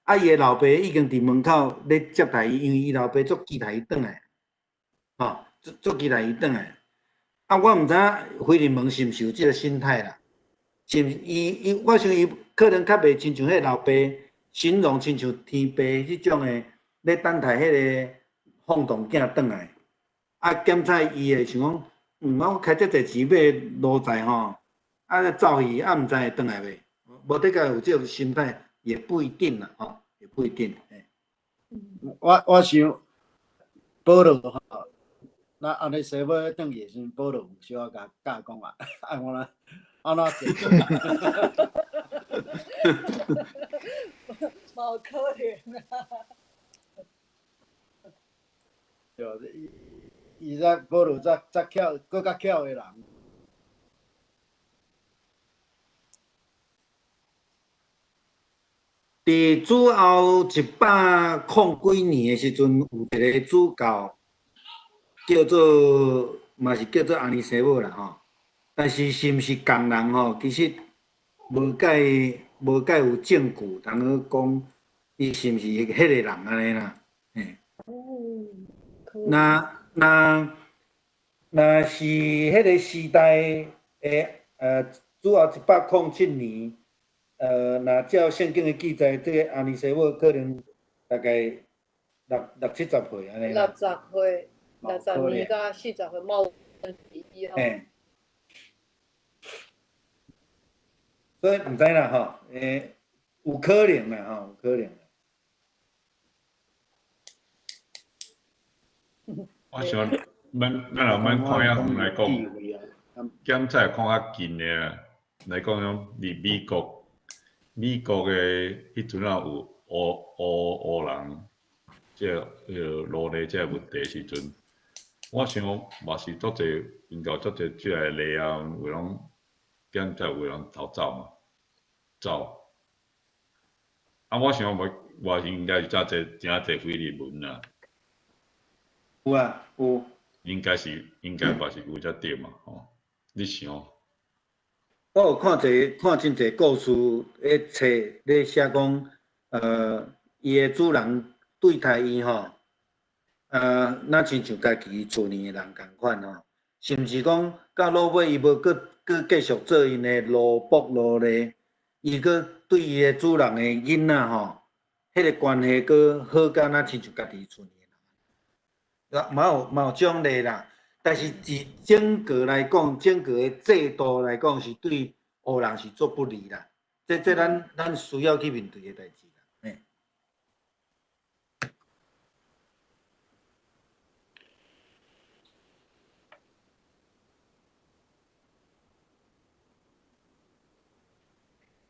啊，伊的老爸已經佇門口咧接待伊，因為伊老爸足期待伊轉來，吼，足期待伊轉來。啊，我毋知影腓利門是毋是有這個心態啦？是毋是伊伊，我想伊可能較袂親像彼個老爸形容親像天爸彼種的，咧等待彼個放蕩囝轉來。啊，檢查伊會想講，我開遮濟錢買奴才吼，啊，走去啊，毋知會轉來袂？無的確有這種心態，也不一定啦，吼，也不一定。我想，保羅吼，那按呢西母轉去的時陣，保羅有小可共教講啊，按我啦，按怎做？無可能啊！對，伊伊才保羅才才巧，閣較巧的人。佇主後一百空幾年的時陣，有一個主教叫做，嘛是叫做阿尼西母啦吼。但是是毋是仝人吼？其實無介無介有證據，通去講伊是毋是彼個人按呢啦。嘿。若若若是彼個時代的主後107年。若照聖經的記載，這個阿尼西母可能大概六六七十歲按呢啦。60歲，60年到40歲，嘛有。嘿。所以毋知啦吼，有可能啦吼，有可能。我想，咱咱若免看遐遠來講，檢查看較近的來講，講佇美國。美國的彼陣仔有黑黑黑人，這個彼个奴隸這個問題時陣，我想嘛是足濟，因兜足濟這个例啊，有人檢查有人逃走嘛，走。啊，我想我我應該是真濟真濟腓利門啊。有啊，有。應該是應該嘛是有才對嘛，吼，你想？我有看一个看真濟故事，咧冊咧寫講，伊的主人對待伊吼，若親像家己厝裡的人仝款吼，甚至講到落尾伊無閣閣繼續做𪜶的奴僕奴隸，伊閣對伊的主人的囡仔吼，彼個關係閣好甲若親像家己厝裡的人，嘛有嘛有這種例啦。但是以整個來講，整個的制度來講，是對黑人是足不利啦。這這咱咱需要去面對的代誌啦。嘿。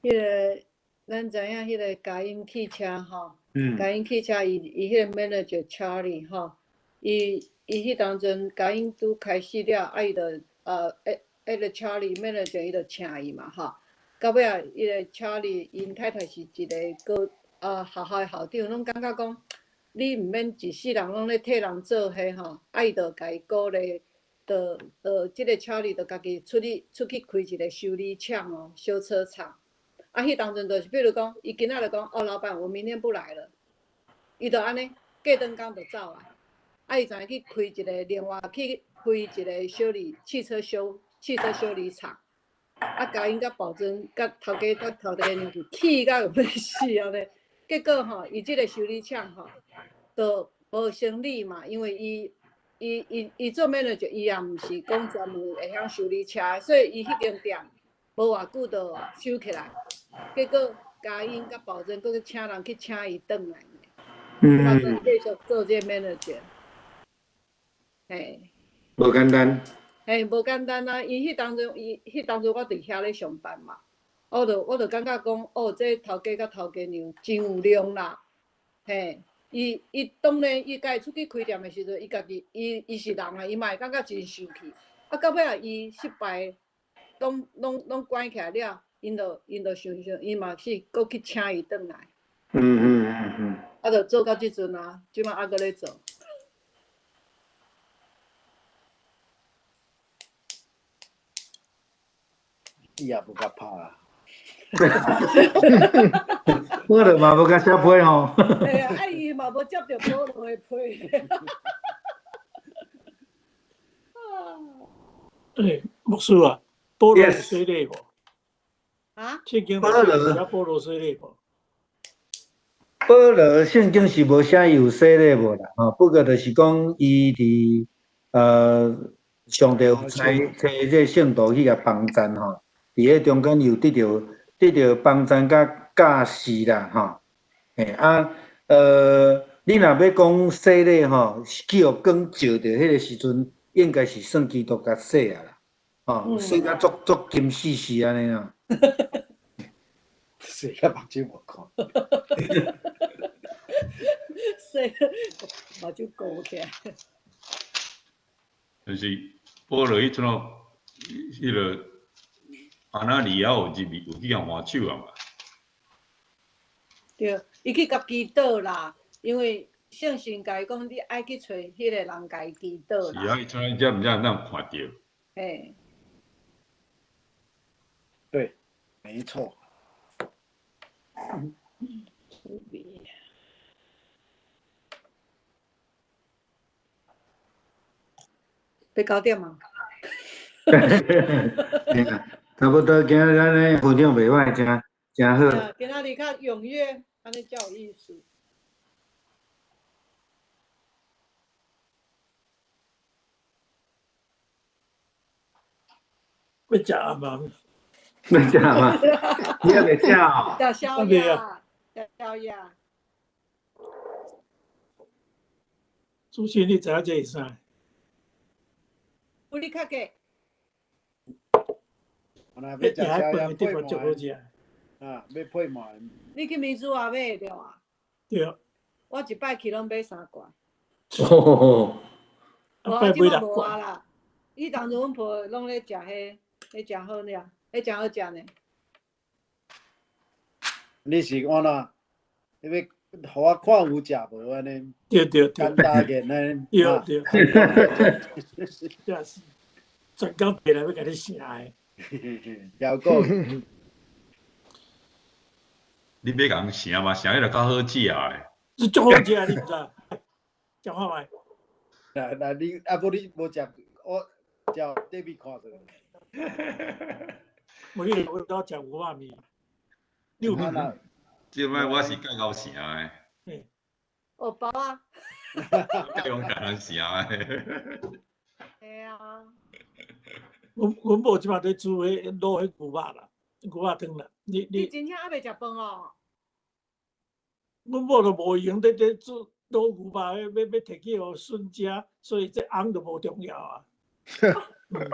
彼個咱知影，彼個佳音汽車吼，佳音汽車伊伊彼個 manager Charlie 吼，伊。伊彼當陣，佳音拄開始了，啊，伊就彼彼个 Charlie manager 伊就請伊嘛，吼。到尾仔，彼个 Charlie 𪜶太太是一个閣學校的校長，攏感覺講，你毋免一世人攏咧替人做彼吼，啊，伊就共伊鼓勵，就這个 Charlie 就家己出去出去開一個修理廠哦，修車廠。啊，彼當陣就是，比如講，伊今仔就講，哦，老闆，我明天不來了，伊就按呢，過轉工就走啊。啊！伊就去開一個，另外去開一個修理汽車修汽車修理廠。啊，共𪜶佮保證，佮頭家佮頭家娘是氣甲欲死按呢。結果吼，伊這個修理廠吼，就無生理嘛，因為伊伊伊伊做 manager，伊也毋是講專門會曉修理車，所以伊彼間店無偌久就收起來。結果共𪜶佮保證，閣去請人去請伊轉來。嗯。繼續做這個 manager。嘿，無簡單。嘿，無簡單啊！伊彼當陣，伊彼當陣我佇遐咧上班嘛，我就我就感覺講，哦，這頭家佮頭家娘真有量啦。嘿，伊伊當然伊家己出去開店的時陣，伊家己伊伊是人啊，伊嘛會感覺真生氣。啊，到尾仔伊失敗，攏攏攏關起來了，𪜶就𪜶就想想，伊嘛是閣去請伊轉來。啊，就做到這陣啊，這擺猶閣咧做。伊也無共拍啊！我著嘛無共寫批吼。嘿啊，啊伊嘛無接著保羅的批。欸，牧師啊，保羅洗禮無？啊？聖經無寫保羅洗禮無？保羅聖經是無寫伊有洗禮無啦，吼，不過就是講伊佇上帝有差差這個聖徒去共幫贊吼，佇彼中間有得著得著幫贊佮教示啦，吼，嘿啊，你若欲讲洗礼吼，去予光照著彼个时阵，应该是算基督共洗啊啦，吼，洗甲足足金丝丝按呢啊。洗甲目睭无看。洗目睭糊起来。但是保罗彼阵哦，彼个亚拿尼亚有入去，有去共换手啊嘛？对，伊去共祈祷啦，因为圣神共伊讲，你爱去揣彼个人共伊祈祷啦。是啊，伊阵才毋才会当看著。嘿。对，没错。欲九点啊？差不多，今仔咱呢分享袂歹，真真好。今仔日较踊跃，按呢才有意思。欲食暗暝？欲食暗暝？你犹未食哦？食宵夜，食宵夜。主持人，你知影这是啥？有你较过。若欲食宵夜，配糜。啊，欲配糜。你去民主仔买对啊？对。我一摆去拢买三罐。哦。我这摆无啊啦。伊当阵阮婆拢咧食彼，彼诚好了，彼诚好食呢。你是按怎？你欲予我看有食无按呢？对对对。简单个呢？对对。这是专工提来欲共你声的。了解。你欲共声嘛？声彼个较好食的。是足好食，你毋知？食看觅。来来，你啊，无你无食，我食对面看者。无你我拄食牛肉面。你有无？这摆我是介𠢕声的。哦，包啊。介用台南声的。嘿啊。阮阮某这摆咧煮彼卤彼牛肉啦，牛肉汤啦。你你真正犹未食饭哦？阮某都无闲咧咧煮卤牛肉，欲欲提去予孙食，所以这翁就无重要啊。